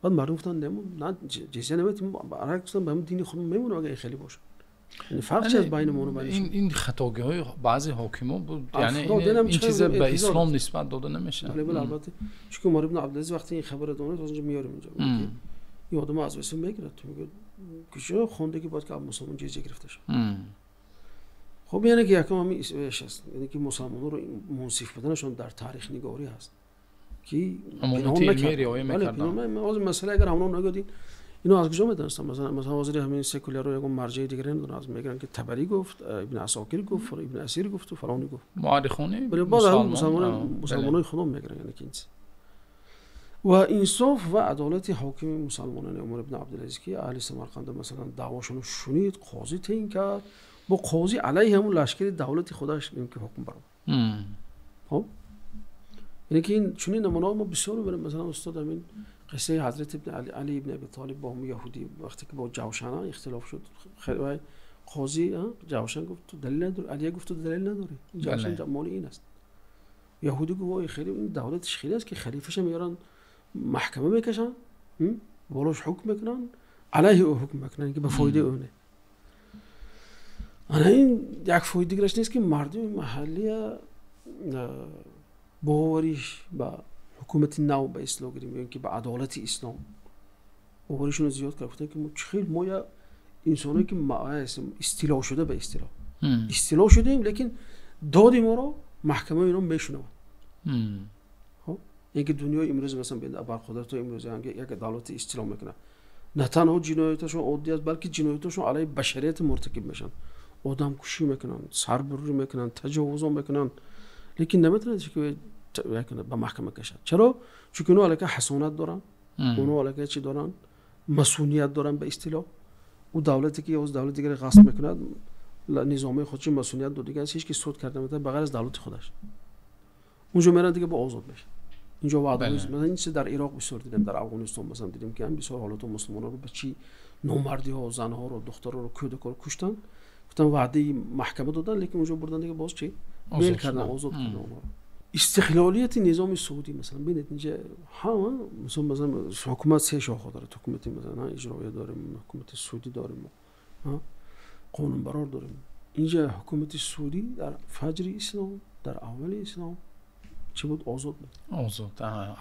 Баъд мардум гуфтанд: на, ҷизя намедиҳем, баръакс, ба ҳам дини худмон мемонем, агар ин хеле бошад. Яъне фарқ чи аст байни мо ва байни ин хатогиҳои баъзе ҳокимо буд, яъне ин чиза ба ислом нисбат дода намешавад. Бале, албатта, чунки Умар ибн Абдулазиз вақте ин хабарро донид, ҳозир инҷо меорем, инҷо ин одама аз васил мегирад, ту мегӯяд: куҷо хондаги бояд ки мусулмон ҷизя гирифта шавад? Хуб, яъне ки якум ҳамин аст, яъне ки мусулмононро мунсиф буданашон дар таърихнигорӣ ҳаст, ки ҳозир масъала агар ҳамон нагӯяд, ино аз куҷо медонистанд? Масалан, ҳозири ҳамин секулярро ягон марҷаи дигаре надоранд, аз мегӯянд, ки Табарӣ гуфт, Ибни Асокир гуфт, Ибни Асир гуфту фалони гуфт. Муаррихони. Боз мусулмонои худо мегиранд. Яъне ки ин ва инсоф ва адолати ҳокими мусулмонон Умар ибн Абдулазиз, ки аҳли Самарқанд, масалан, даъвошонро шунид, қозӣ таъйин кард, бо қозӣ алайҳи ҳамун лашкари давлати худаш ки ҳукм баровард. Хуб, яъне ки ин чунин намунаҳо мо бисёр мебинем. Масалан, устод, ҳамин қиссаи ҳазрати Али ибн Аби Толиб бо ҳамун яҳудӣ, вақте ки бо ҷавшана ихтилоф шуд, қозӣ ҷавшан гуфт: ту далил надорӣ. Алия гуфт: ту далил надорӣ, ҷавшан моли ин аст. Яҳудӣ гуфт: вой, хеле ин давлатиш хеле аст, ки халифаша меоранд, маҳкама мекашанд, болош ҳукм мекунанд, алайҳи ӯ ҳукм мекунанд, ки ба фоидаи ӯ не. Ана ин як фоида дигараш нест, ки мардуми маҳаллия бовариш ба ҳукумати нав, ба истилоҳ гирем, ё ин ки ба адолати ислом боваришонро зиёд кард. Гуфтанд, ки мо чӣ хел, мо я инсоное ки истилоҳ шуда, ба истилоҳ истилоҳ шудаем, лекин доди моро маҳкамаи ино мешунаванд. Хуб, яъне ки дунёи имрӯз, масалан, абарқудратҳои имрӯз як давлати истилоҳ мекунад, на танҳо ҷинояташон оддӣ аст, балки ҷинояташон алайҳи башарияти муртакиб мешаванд, одамкушӣ мекунанд, сарбурӣ мекунанд, таҷовузо мекунанд, лекин наметавонад ки ба маҳкама кашад. Чаро? Чунки онҳо аллакай ҳасонат доранд, онҳо аллакай чӣ доранд? Масуният доранд, ба истилоҳ. Ӯ давлате ки ёз давлати дигаре ғасб мекунад, низомаи худшо масуният дод, дигар ҳеч ки суд карда наметавонад, ба ғайр аз давлати худаш. Унҷо меравад, дига бо озод мешавад. Инҷо ваъда, масалан, ин чиз дар Ироқ бисёр дидем, дар Афғонистон, масалан, дидем, ки ҳам бисёр ҳолатҳо мусулмононро ба чӣ номардиҳо, занҳоро, духтарро, кӯдакҳоро куштанд. Гуфтан ваъдаи маҳкама додан, лекин онҷо бурдан дига боз чӣ? Вел кардан, озод кардан онҳоро. Истиқлолияти низоми судӣ масалан бинед инҷа ҳама масалан ҳукумат се шоха дорад. Ҳукумати масалан иҷроия дорем, ҳукумати судӣ дорем, қонунбарор дорем. Инҷа ҳукумати судӣ дар фаҷри ислом, дар аввали ислом чӣ буд? Озод буд. Озод.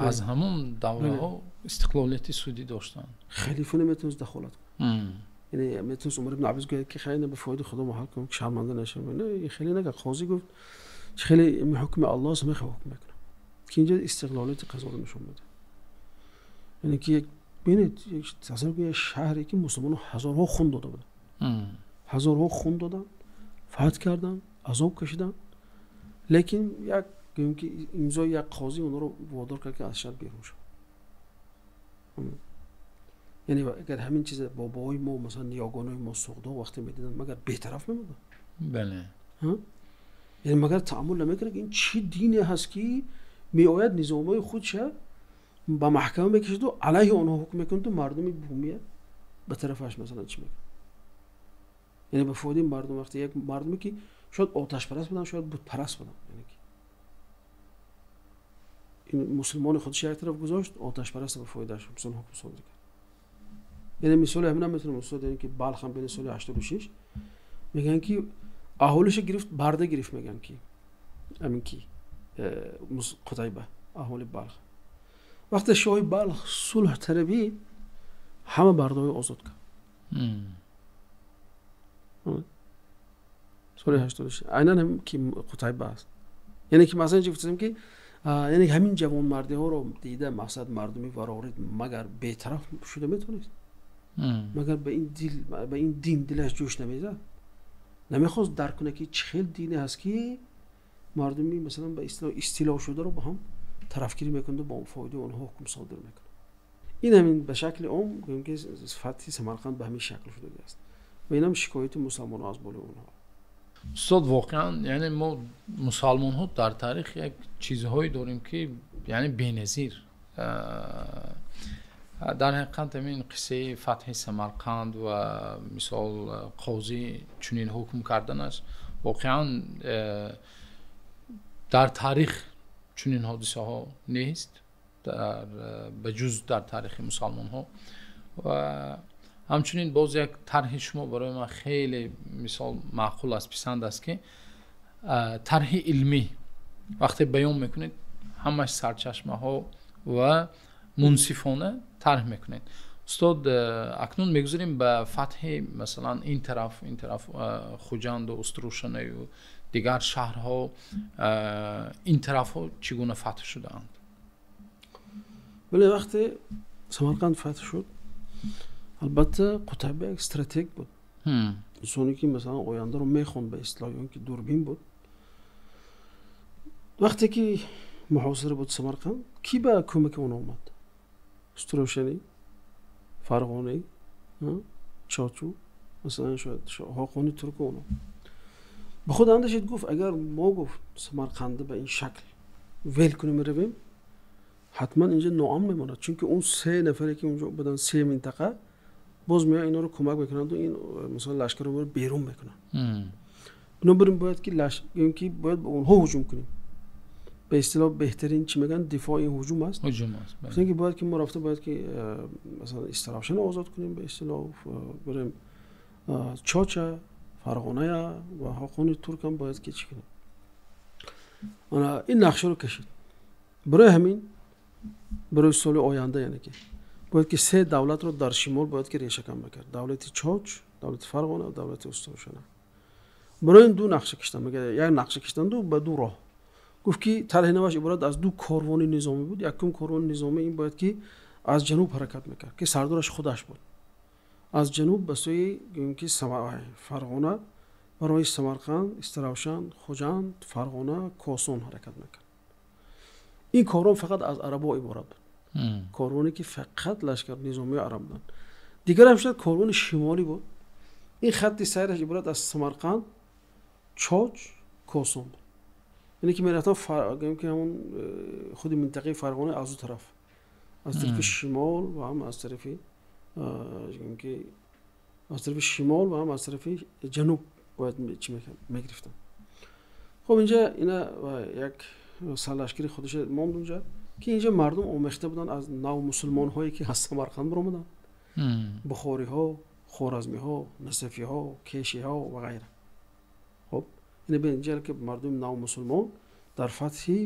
Аз ҳамон давраҳо истиқлолияти судӣ доштанд. Халифа наметавонист дахолат кунад. Яъне метавонист Умар ибн Абдулазиз гӯяд ки хайр, ба фоидаи худо мо ҳал кунем, ки шарманда нашавем. Не, хеле накард. Қозӣ гуфт хеле ҳукми Аллоҳ аст, мехоҳам ҳукм мекунам. Ки инҷа истиқлолияти қазоро нишон медиҳад. Яъне ки бинед, тасаввур кунед як шаҳре ки мусулмонон ҳазорҳо хун дода буданд. Ҳазорҳо хун доданд, фатҳ карданд, азоб кашиданд, лекин як гӯем ки имзои як қозӣ онҳоро водор кард ки аз шаҳр берун шаванд. Яъне агар ҳамин чиз бобоҳои мо, масалан ниёгонои мо суғдо вақте медиданд, магар бетараф мемонданд? Бале. Яъне магар таъаммул намекард ки ин чӣ дине ҳаст ки меояд низомҳои худша ба маҳкама мекашаду алайҳи онҳо ҳукм мекунаду мардуми бумия ба тарафаш масалан чӣ мекунад? Яъне ба фоидаи мардум, вақте як мардуме ки шояд оташпараст буданд, шояд бутпараст буданд, яъне ки ин мусулмони худаш як тараф гузошт, оташпараст ба фоидааш масалан ҳукм содир кард. Яъне мисоли ҳамин ҳам метавонем устод, яъне ки Балх ҳам бини соли 86 мегӯянд ки аҳолиша гирифт, барда гирифт, мегӯянд ки ҳамин ки Қутайба аҳоли Балх. Вақте шоҳи Балх сулҳ талабид, ҳама бардаҳои озод кард. Соли 86 айнан ҳам ки Қутайба аст. Яъне ки масалан чӣ гуфтем ки яъне ҳамин ҷавонмардиҳоро дида мақсад мардуми варорид магар бетараф шуда метавонист? Магар ба ин дил, ба ин дин дилаш ҷӯш намезад? Намехост дарк кунад ки чӣ хел дине ҳаст ки мардуми масалан ба истило шударо бо ҳам тарафгирӣ мекунад ва бо фоидаи онҳо ҳукм содир мекунад. Ин ҳамин ба шакли ом гӯем ки фатҳи Самарқанд ба ҳамин шакл шудагиаст ва инам шикояти мусалмонҳо аз болои онҳо. Устод, воқеан яъне мо мусалмонҳо дар таърих як чизҳое дорем ки яъне беназир. Дар ҳақиқат ҳамин қиссаи фатҳи Самарқанд ва мисол қозӣ чунин ҳукм карданаш воқеан дар таърих чунин ҳодисаҳо нест, ба ҷуз дар таърихи мусалмонҳо. Ва ҳамчунин боз як тарҳи шумо барои ман хеле мисол маъқул аст, писанд аст ки тарҳи илмӣ вақте баён мекунед, ҳамаш сарчашмаҳо ва мунсифона тарҳ мекунед. Устод, акнун мегузарем ба фатҳи масалан ин тараф, Хуҷанду Уструшанаю дигар шаҳрҳо, ин тарафҳо чӣ гуна фатҳ шудаанд? Бале, вақте Самарқанд фатҳ шуд, албатта Қутайба як стратег буд. Инсоне ки масалан ояндаро мехонд ба истилоҳ, ё ки дурбин буд. Вақте ки муҳосира буд Самарқанд, кӣ ба кӯмаки он омад? Уструшани, Фарғонӣ, Чочу, масалан шояд Ҳоқони Турку онҳо. Ба худ андешид, гуфт агар мо гуфт Самарқанда ба ин шакл вел кунем равем, ҳатман инҷа ноамн мемонад, чунки он се нафаре ки онҷо буданд, се минтақа, боз меоянд инҳоро кӯмак мекунанд ва ин масалан лашкарро берун мекунанд. Бинобар ин бояд ки ки бояд ба онҳо ҳуҷум кунем. Ба истилоҳ беҳтарин чӣ мегӯянд, дифои ин ҳуҷум аст. Ҳуҷум аст. Гуфтанд ки бояд ки мо рафта бояд ки масалан Истаравшанро озод кунем, ба истилоҳ барем Чоча, Фарғоная ва Ҳоқони Турк ҳам бояд ки чӣ кунем. Ин нақшаро кашид. Барои ҳамин барои соли оянда, яъне ки бояд ки се давлатро дар шимол бояд ки решакан мекард: давлати Чоч, давлати Фарғона ва давлати Уструшана. Барои ин ду нақша киштанд, як нақша киштанду ба ду роҳ. Гуфт ки тарҳи наваш иборат аз ду корвони низомӣ буд. Якум корвони низомӣ ин бояд ки аз ҷануб ҳаракат мекард, ки сардораш худаш буд. Аз ҷануб ба сӯи гӯем ки Фарғона, барои Самарқанд, Истаравшан, Хуҷанд, Фарғона, Косон ҳаракат мекард. Ин корвон фақат аз арабо иборат буд. Корвоне ки фақат лашкар низомии араб буданд. Дигарам шояд корвони шимолӣ буд. Ин хатти сайраш иборат аз Самарқанд, Чоч, Косон буд. Яъне ки мерафтан гӯем ки ҳамон худи минтақаи Фарғона аз ду тараф, аз тарафи шимол ва ҳам аз тарафи гӯем ки аз тарафи шимол ва ҳам аз тарафи ҷануб Бояд чӣ мегирифтанд. Хоб, инҷа ина як сарлашкари худаш монд унҷа, ки инҷа мардум омехта буданд аз нав мусулмонҳое, ки аз Самарқанд баромаданд, бухориҳо, хоразмиҳо, насафиҳо, кешиҳо ва ғайра. Хоб, ина бин, инҷа ки мардуми нав мусулмон дар фатҳи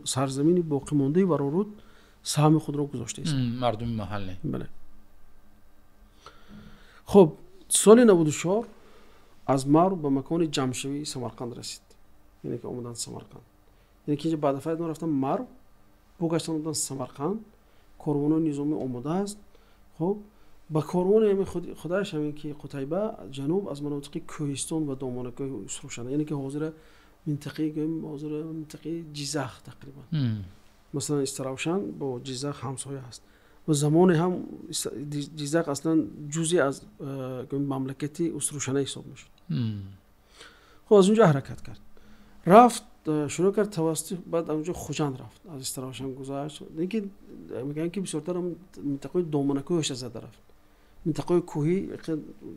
сарзамини боқимондаи Вароруд саҳми худро гузоштааст. Мардуми маҳаллӣ. Бале. Хоб, соли 94 аз Марв ба макони ҷамъшавии Самарқанд расид, яъне ки омаданд Самарқанд, яъне ки инҷа баъд файд рафтан Марв, бугаштан омадан Самарқанд. Корвонои низомӣ омода аст. Хоб, ба корвони ҳамин худаш, ҳамин ки Қутайба, ҷануб аз манотиқи кӯҳистон ва домонакҳои Усрушана, яъне ки ҳозира минтақаи, гӯем, ҳозира минтақаи Ҷизах тақрибан. Масалан, Истаравшан бо Ҷизах ҳамсоя аст ва замоне ҳам Ҷизах аслан ҷузъе аз мамлакати Усрушана ҳисоб мешуд. Хоб, аз унҷо ҳаракат кард, рафт, шурӯъ кард тавассути, баъд аз унҷо Хуҷанд рафт, аз Истаравшан гузашт, ки мегӯянд, ки бисёртар минтақаи домонакӯҳаш зада рафт, минтақаи кӯҳӣ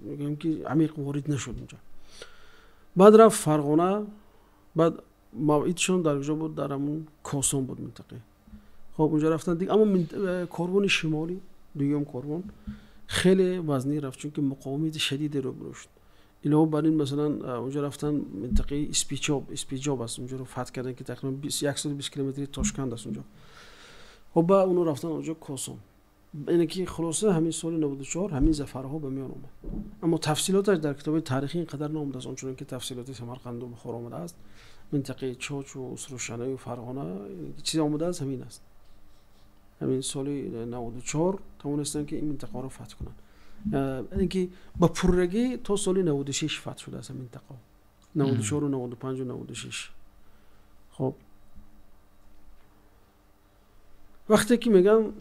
мегӯям, ки амиқ ворид нашуд унҷо. Баъд рафт Фарғона. Баъд мавъидшон дар куҷо буд? Дар ҳамун Косон буд минтақа. Хоб, унҷо рафтанд. Аммо корвони шимолӣ, дуюм корвон, хеле вазнӣ рафт, чунки муқовимати шадиде рӯбарӯ шуд. Илова бар ин, масалан, унҷо рафтан минтақаи Испичоб, Испиҷоб аст, унҷоро фатҳ карданд, ки тақрибан 120 километри Тошканд аст унҷо. Хоб, ба оно рафтан унҷо Косон. Яъне ки хулоса, ҳамин соли 94 ҳамин зафарҳо ба миён омад, аммо тафсилоташ дар китоби таърихӣ ин қадар наомадааст, ончунон ки тафсилоти Самарқанду Бухоро омадааст, минтақаи Чочу Усрушанаю Фарғона чизе омадааст. Ҳамин аст, ҳамин соли 94 тавонистанд, ки ин минтақаро фатҳ кунанд. Яъне ки ба пуррагӣ то соли 96 фатҳ шудааст ҳамин минтақа, 94, 95, 96. Хоб, вақте ки мегӯям,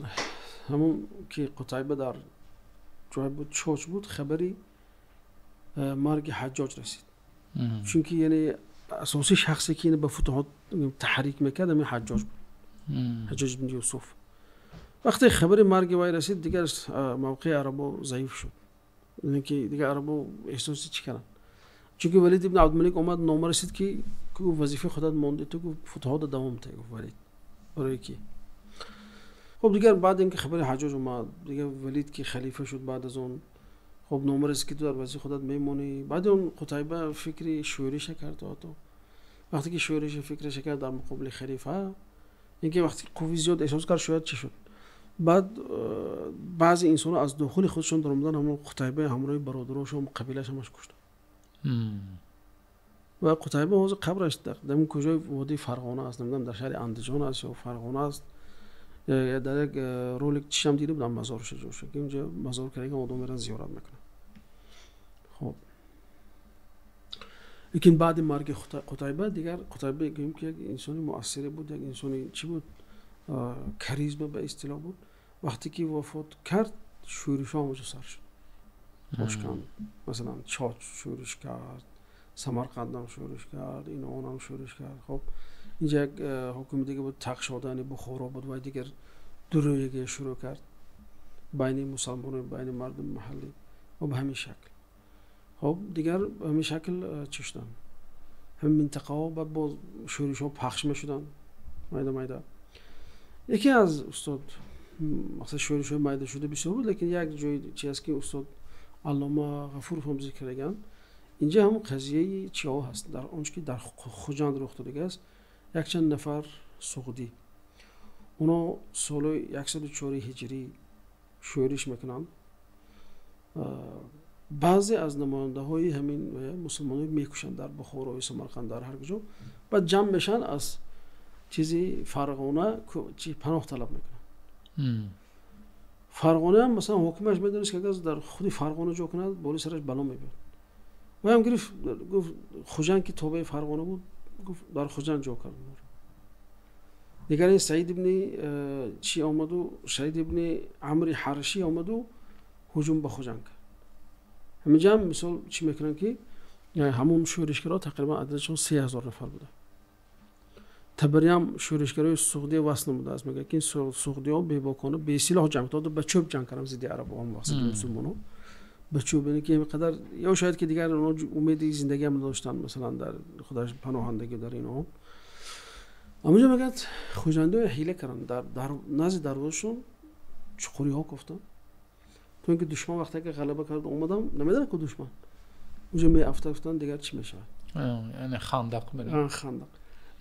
ҳамон ки Қутайба дар ҷой буд, Чоч буд, хабари марги Ҳаҷҷоҷ расид, чунки яъне асосии шахсе, ки ба футуҳот таҳрик мекард, ҳамин Ҳаҷҷоҷ буд, Ҳаҷҷоҷ ибн Юсуф. Вақте хабари марги вай расид, дигар мавқеи арабо заиф шуд, яъне ки дигар арабо эҳсоси чӣ карданд, чунки Валид ибн Абдулмалик омад, нома расид, ки вазифаи худат монди, ту футуҳотро давом те, гуфт Валид. Барои ки, хоб, дигар баъд ин ки хабари Ҳаҷҷоҷ омад, дигар Валид ки халифа шуд, баъд аз он, хоб, нома расид, ки ту дар вазифаи худат мемонӣ. Баъди он Қутайба фикри шӯриша кард. То вақте ки шӯриша фикраша кард дар муқобили халифа, ин ки вақте қувви зиёд эҳсос кард, шояд чӣ шуд. Баъд баъзе инсонҳо аз дохили худшон даромадан, ҳамон Қутайба ҳамроҳи бародарошон, қабилааш ҳамаш куштанд. Ва Қутайба ҳозир қабраш дар куҷои водии Фарғона аст, намедонам, дар шаҳри Андиҷон аст ё Фарғона аст. Дар як ролик чишам дида будам, мазорша ҷоша, ки унҷа мазор кардаган, одам меран зиёрат мекунанд. Хоб, лекин баъди марги Қутайба дигар Қутайба, гӯем, ки як инсони муассире буд, як инсони чӣ буд, каризма ба истилоҳ буд. Вақте ки вафот кард, шӯришҳо ҳамаҷо сар шуд. Тошканд, масалан, Чоч шӯриш кард, Самарқандам шӯриш кард, ин онам шӯриш кард. Хоб, инҷа як ҳокими дига буд, Тақшодани Бухоро буд, вай дигар дурӯяге шурӯъ кард байни мусалмоно, байни мардуми маҳаллӣ ва ба ҳамин шакл. Хоб, дигар ба ҳамин шакл чӣ шуданд ҳамин минтақаҳо, баъд боз шӯришҳо пахш мешуданд майда майда. Яке аз устод, мақсад, шӯришҳои майда шуда бисёр буд, лекин як ҷои чи аст, ки устод Аллома Ғафуров ҳам зикр кардаганд инҷа, ҳамон қазияи чиҳо ҳаст, дар он ки дар Хуҷанд рух додагааст. Якчанд нафар суғдӣ, оно соли 104 ҳиҷрӣ шӯриш мекунанд. Баъзе аз намояндаҳои ҳамин мусулмоно мекушанд дар Бухорои Самарқанд, дар ҳар куҷо. Баъд ҷамъ мешаванд, аз чизи Фарғона чи паноҳ талаб мекунанд. Фарғонаам, масалан, ҳокимаш медонист, ки агар дар худи Фарғона ҷо кунад, болои сараш бало мебиёд. Ваям гирифт, гуфт, Хуҷанд, ки тобеи Фарғона буд, гуфт, дар Хуҷанд ҷо кард. Дигар ин Саид ибни чӣ омаду, Саид ибни Амри Ҳаршӣ омаду ҳуҷум ба Хуҷанд кард. Ҳаминҷа ҳам мисол чӣ мекунанд, ки ҳамон шӯришгаро тақрибан ададашон 3000 нафар буда. Табариам шӯришгарои суғдия васл намудааст, мегӯяд, ки суғдиҳо бебокона, бесилоҳ ҷанг то ба чӯб ҷанг карданд зидди арабо, ҳам вақт мусулмоно. Ба чӯб, яъне ки қадар ё шояд ки дигар онҳо умеди зиндагӣ ҳам надоштанд, масалан дар худаш паноҳандагӣ дар ин об. Амуҷо мегӯяд хуҷандиҳо ҳила карданд, дар назди дарвозашон чуқуриҳо кофтанд, то ин ки душман вақте ки ғалаба кард омадам, намедонад ку душман уҷо меафтад, гуфтанд дигар чӣ мешавад, яъне хандақ меравад. Хандақ.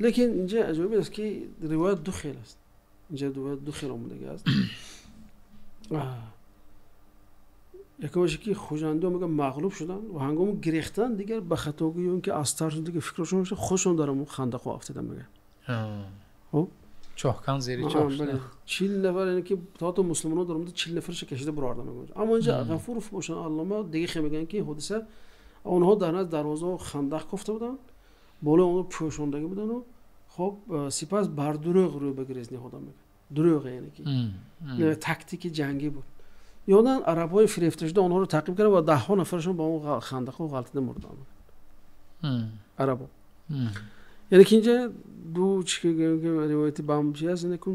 Лекин инҷа аҷоиб аст ки ривоят ду хел аст, инҷа ривоят ду хел омадагӣ аст. Якумаш ки хуҷандиҳо мегӯянд мағлуб шуданд ва ҳангоми гирехтан дигар ба хатогӣ ё ин ки аз тарсу дигар фикрашон шуд, худшон дар ҳамон хандақҳо афтиданд мегӯянд. Хуб, чоҳкан зери чоҳ шуда. 40 нафар, яъне ки то мусулмонҳо дар омада 40 нафарша кашида бароварданд мегӯянд. Аммо инҷа Ғафуров бошанд аллома дига хел мегӯянд ки ҳодиса онҳо дар назди дарвозаҳо хандақ кофта буданд, болои онҳо пӯшондагӣ буданду хоб сипас бар дурӯғ рӯ ба гирез ниҳоданд мегӯянд. Дурӯғ яъне ки тактики ҷангӣ буд. Ёдан арабҳои фирефта шуда онҳоро таъқиб карданд ва даҳҳо нафарашон ба он хандақҳо ғалтида мурданд арабо. Яъне ки инҷа ду ривояти бам чи аст, яъне кун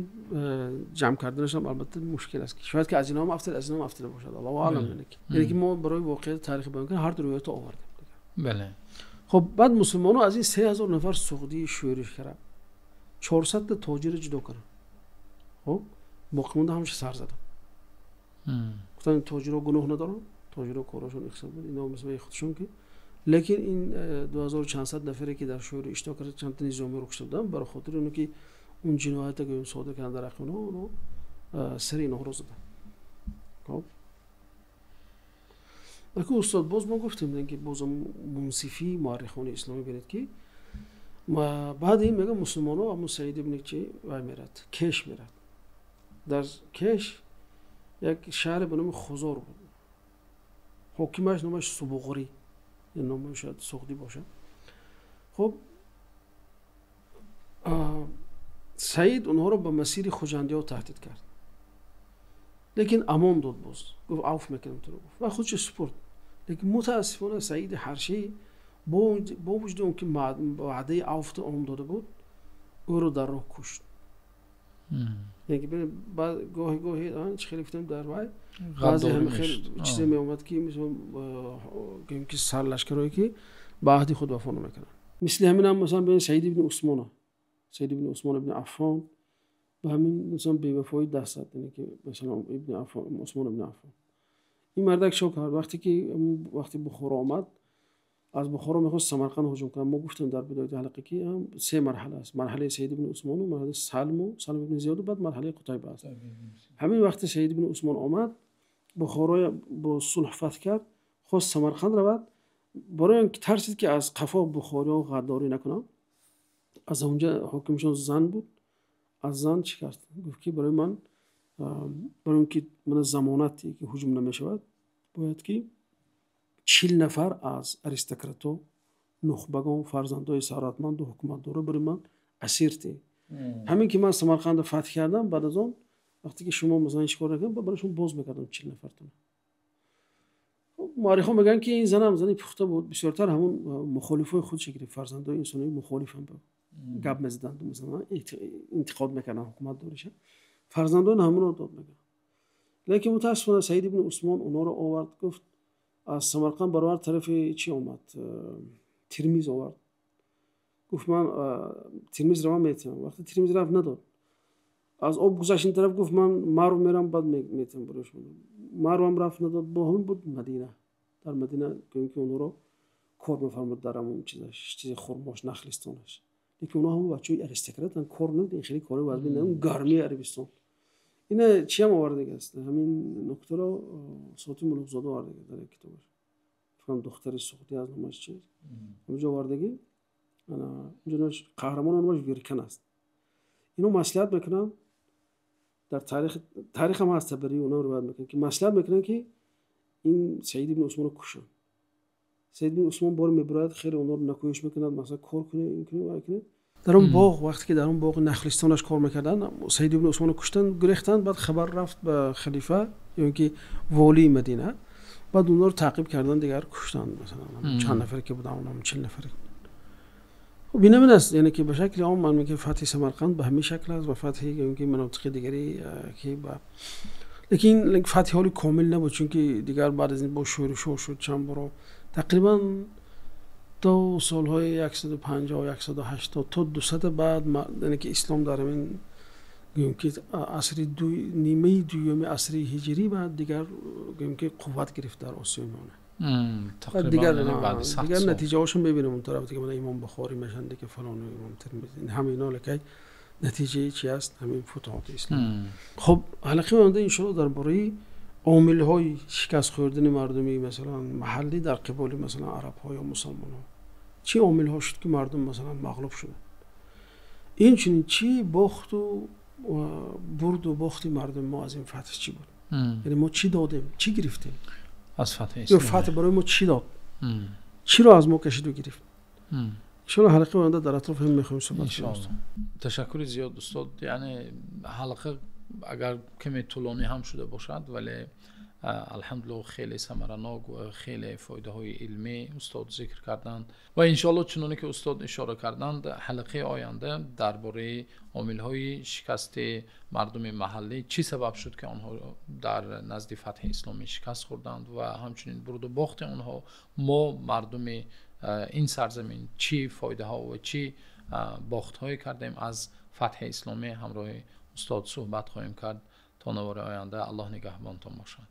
ҷамъ карданашам албатта мушкил аст, шояд ки аз инҳоам афтида, аз инҳоам афтида бошад, Аллоҳу аълам. Яъне ки мо барои воқеияти таърихи баён кардан ҳар ду ривоятро овардем. Бале. Хоб баъд мусулмонҳо аз ин 3000 нафар суғдии шӯриш кард, 400 та тоҷиро ҷудо карданд. Хоб боқимонда ҳамаша сар заданд. Гуфтанд тоҷиро гуноҳ надоранд, тоҷиро корашон ихсад буд, ино масалан худшон ки. Лекин ин 2000 чандсад нафаре ки дар шӯри иштирок карда, чанд та низомиро кушта буданд, барои хотири оне ки он ҷиноята гӯем содир карданд дар ҳаққи онҳо, онҳо сари инҳоро заданд. Хоб аку устод, боз мо гуфтем ки боз мунсифии муаррихони исломӣ бинед ки баъд ин мегӯяд мусулмонҳо Абу Саид ибни чи вай мерад, Кеш мерад. Дар Кеш як шаҳре ба номи Хузор буд, ҳокимаш номаш Субуғрӣ, номаш шояд суғдӣ бошад. Хоб Саид онҳоро ба масири хуҷандиҳо таҳдид кард, лекин амон дод, боз гуфт авф мекунам туро, гуфт ва худшо супурд. Лекин мутаассифона Саиди Ҳаршӣ бо вуҷуди он ки ваъдаи авфту ом дода буд, ӯро дар роҳ кушт. Гоҳи гоҳи чӣ хеле гуфтем дар вай баъзе ҳами хел чизе меомад ки гӯем ки сарлашкарое ки ба аҳди худ вафо намекунанд. Мисли ҳамин ҳам масалан бинед Саид ибни Усмона, Саид ибни Усмон ибни Аффон ба ҳамин масалан бевафоӣ даст зад, яъне ки масалан ибни Аффон, Усмон ибни Аффон ин мардак чӣ кард? Вақте ки вақти Бухоро омад, аз Бухоро мехост Самарқанд ҳуҷум кунад. Мо гуфтем дар бидояти ҳалқа ки се марҳала аст: марҳалаи Саид ибни Усмону, марҳалаи Салму, Салм ибни Зиёду, баъд марҳалаи Қутайба аст. Ҳамин вақте Саид ибни Усмон омад, Бухороя бо сулҳ фатҳ кард, хост Самарқанд равад, барои он ки тарсид ки аз қафо бухориҳо ғаддорӣ накунанд, аз онҷа ҳокимшон зан буд, аз зан чӣ кард? Гуфт ки барои ман, барои он ки мана замонат ки ҳуҷум намешавад, бояд ки 40 нафар аз аристократҳо, нухбагон, фарзандои сарватманду ҳукуматдоро барои ман асир те. Ҳамин ки ман Самарқандро фатҳ кардам, баъд аз он вақте ки шумо масалан ҳеҷ кор накардам, барои шумо боз мекардам 40 нафартон. Муаррихон мегӯянд ки ин занам зани пухта буд, бисёртар ҳамон мухолифои худша гирифт, фарзандои инсонои мухолиф ҳам гап мезаданд, масалан интиқод мекарданд ҳукуматдориша, фарзандони ҳамонро дод мегӯянд. Лекин мутаассифона Саид ибни Усмон онҳоро овард, гуфт аз Самарқанд баровард, тарафи чӣ омад? Тирмиз овард. Гуфт ман Тирмиз равам метиҳам. Вақте Тирмиз рафт надод. Аз об гузашт ин тараф, гуфт ман Марв мерам, баъд метиҳам барои шумо. Марвам рафт надод, бо ҳамин буд Мадина. Дар Мадина гӯем ки онҳоро кор мефармуд дар ҳамон чизаш, чизи хурмош, нахлистонаш. Лекин онҳо ҳамон бачаҳои аристократанд, кор надид, ин хеле кори вазмин не, гармии Арабистон. Ина чӣ ҳам овардагӣ аст? Ҳамин нуктаро Соти Мулуқзода овардагӣ дар як китобаш. Фикрам духтари суғдӣ аз номаш чиз. Ҳаминҷо овардагӣ. Инҷо номаш қаҳрамон номаш Виркан аст. Ино маслиҳат мекунанд дар таърих, таърих ҳам ҳаст, Табарӣ онҳо ривоят мекунанд ки маслиҳат мекунанд ки ин Саид ибни Усмонро кушанд. Саид ибни Усмон бор мебирояд, хеле онҳоро накӯҳиш мекунад, масалан кор кунед, ин кунед, вай кунед. Дар он боғ, вақте ки дар он боғи нахлистонаш кор мекарданд, Саид ибни Усмонро куштанд, гурехтанд, баъд хабар рафт ба халифа ё ин ки волии Мадина, баъд онҳоро таъқиб карданд, дигар куштанд, масалан чанд нафаре ки буданд, онҳо 40 нафаре. Хуб ин ҳамин аст, яъне ки ба шакли ом ман мегӯям фатҳи Самарқанд ба ҳамин шакл аст ва фатҳи ё ин ки манотиқи дигаре ки ба Лекин фатҳи ҳоли комил набуд, чунки дигар баъд аз ин бо шӯришҳо шуд чанд боро, тақрибан то солҳои 150, 180 то 200 баъд, яъне ки ислом дар ҳамин, гӯем ки, асри нимаи дуюми асри ҳиҷрӣ баъд дигар, гӯем ки, қувват гирифт дар Осиёи Миёна. Дигар дигар натиҷаҳошо мебинем он тараф дига, имом Бухорӣ мешанд, дига фалон, имом Термизӣ, ҳама ино лекай натиҷаи чи аст? Ҳамин футуҳоти ислом. Хуб, ҳалақаи оянда, иншоалло, дар бораи омилҳои шикаст хӯрдани мардуми, масалан, маҳаллӣ дар қиболи, масалан, арабҳо ё мусалмонҳо, чӣ омилҳо шуд, ки мардум, масалан, мағлуб шуданд, инчунин чӣ бохту бурду бохти мардуми мо аз ин фатҳ чӣ буд, яъне мо чӣ додем, чӣ гирифтем аз фатҳи? Ё фатҳ барои мо чӣ дод, чиро аз мо кашиду гирифт? Иншоалло, ҳалақаи оянда дар атрофи ҳам мехоҳем суҳбат кунем. Ташаккури зиёд, устод. Яъне ҳалқа агар каме тӯлонӣ ҳам шуда бошад, вале, алҳамдулилло, хеле самаранок ва хеле фоидаҳои илмӣ устод зикр карданд. Ва иншоалло, чуноне ки устод ишора карданд, ҳалқаи оянда дар бораи омилҳои шикасти мардуми маҳаллӣ, чӣ сабаб шуд, ки онҳо дар назди фатҳи исломӣ шикаст хӯрданд, ва ҳамчунин бурду бохти онҳо, мо мардуми ин сарзамин чӣ фоидаҳо ва чӣ бохтҳое кардем аз фатҳи исломӣ, ҳамроҳи устод суҳбат хоҳем кард. То навори оянда, Аллоҳ нигаҳбонтон бошад.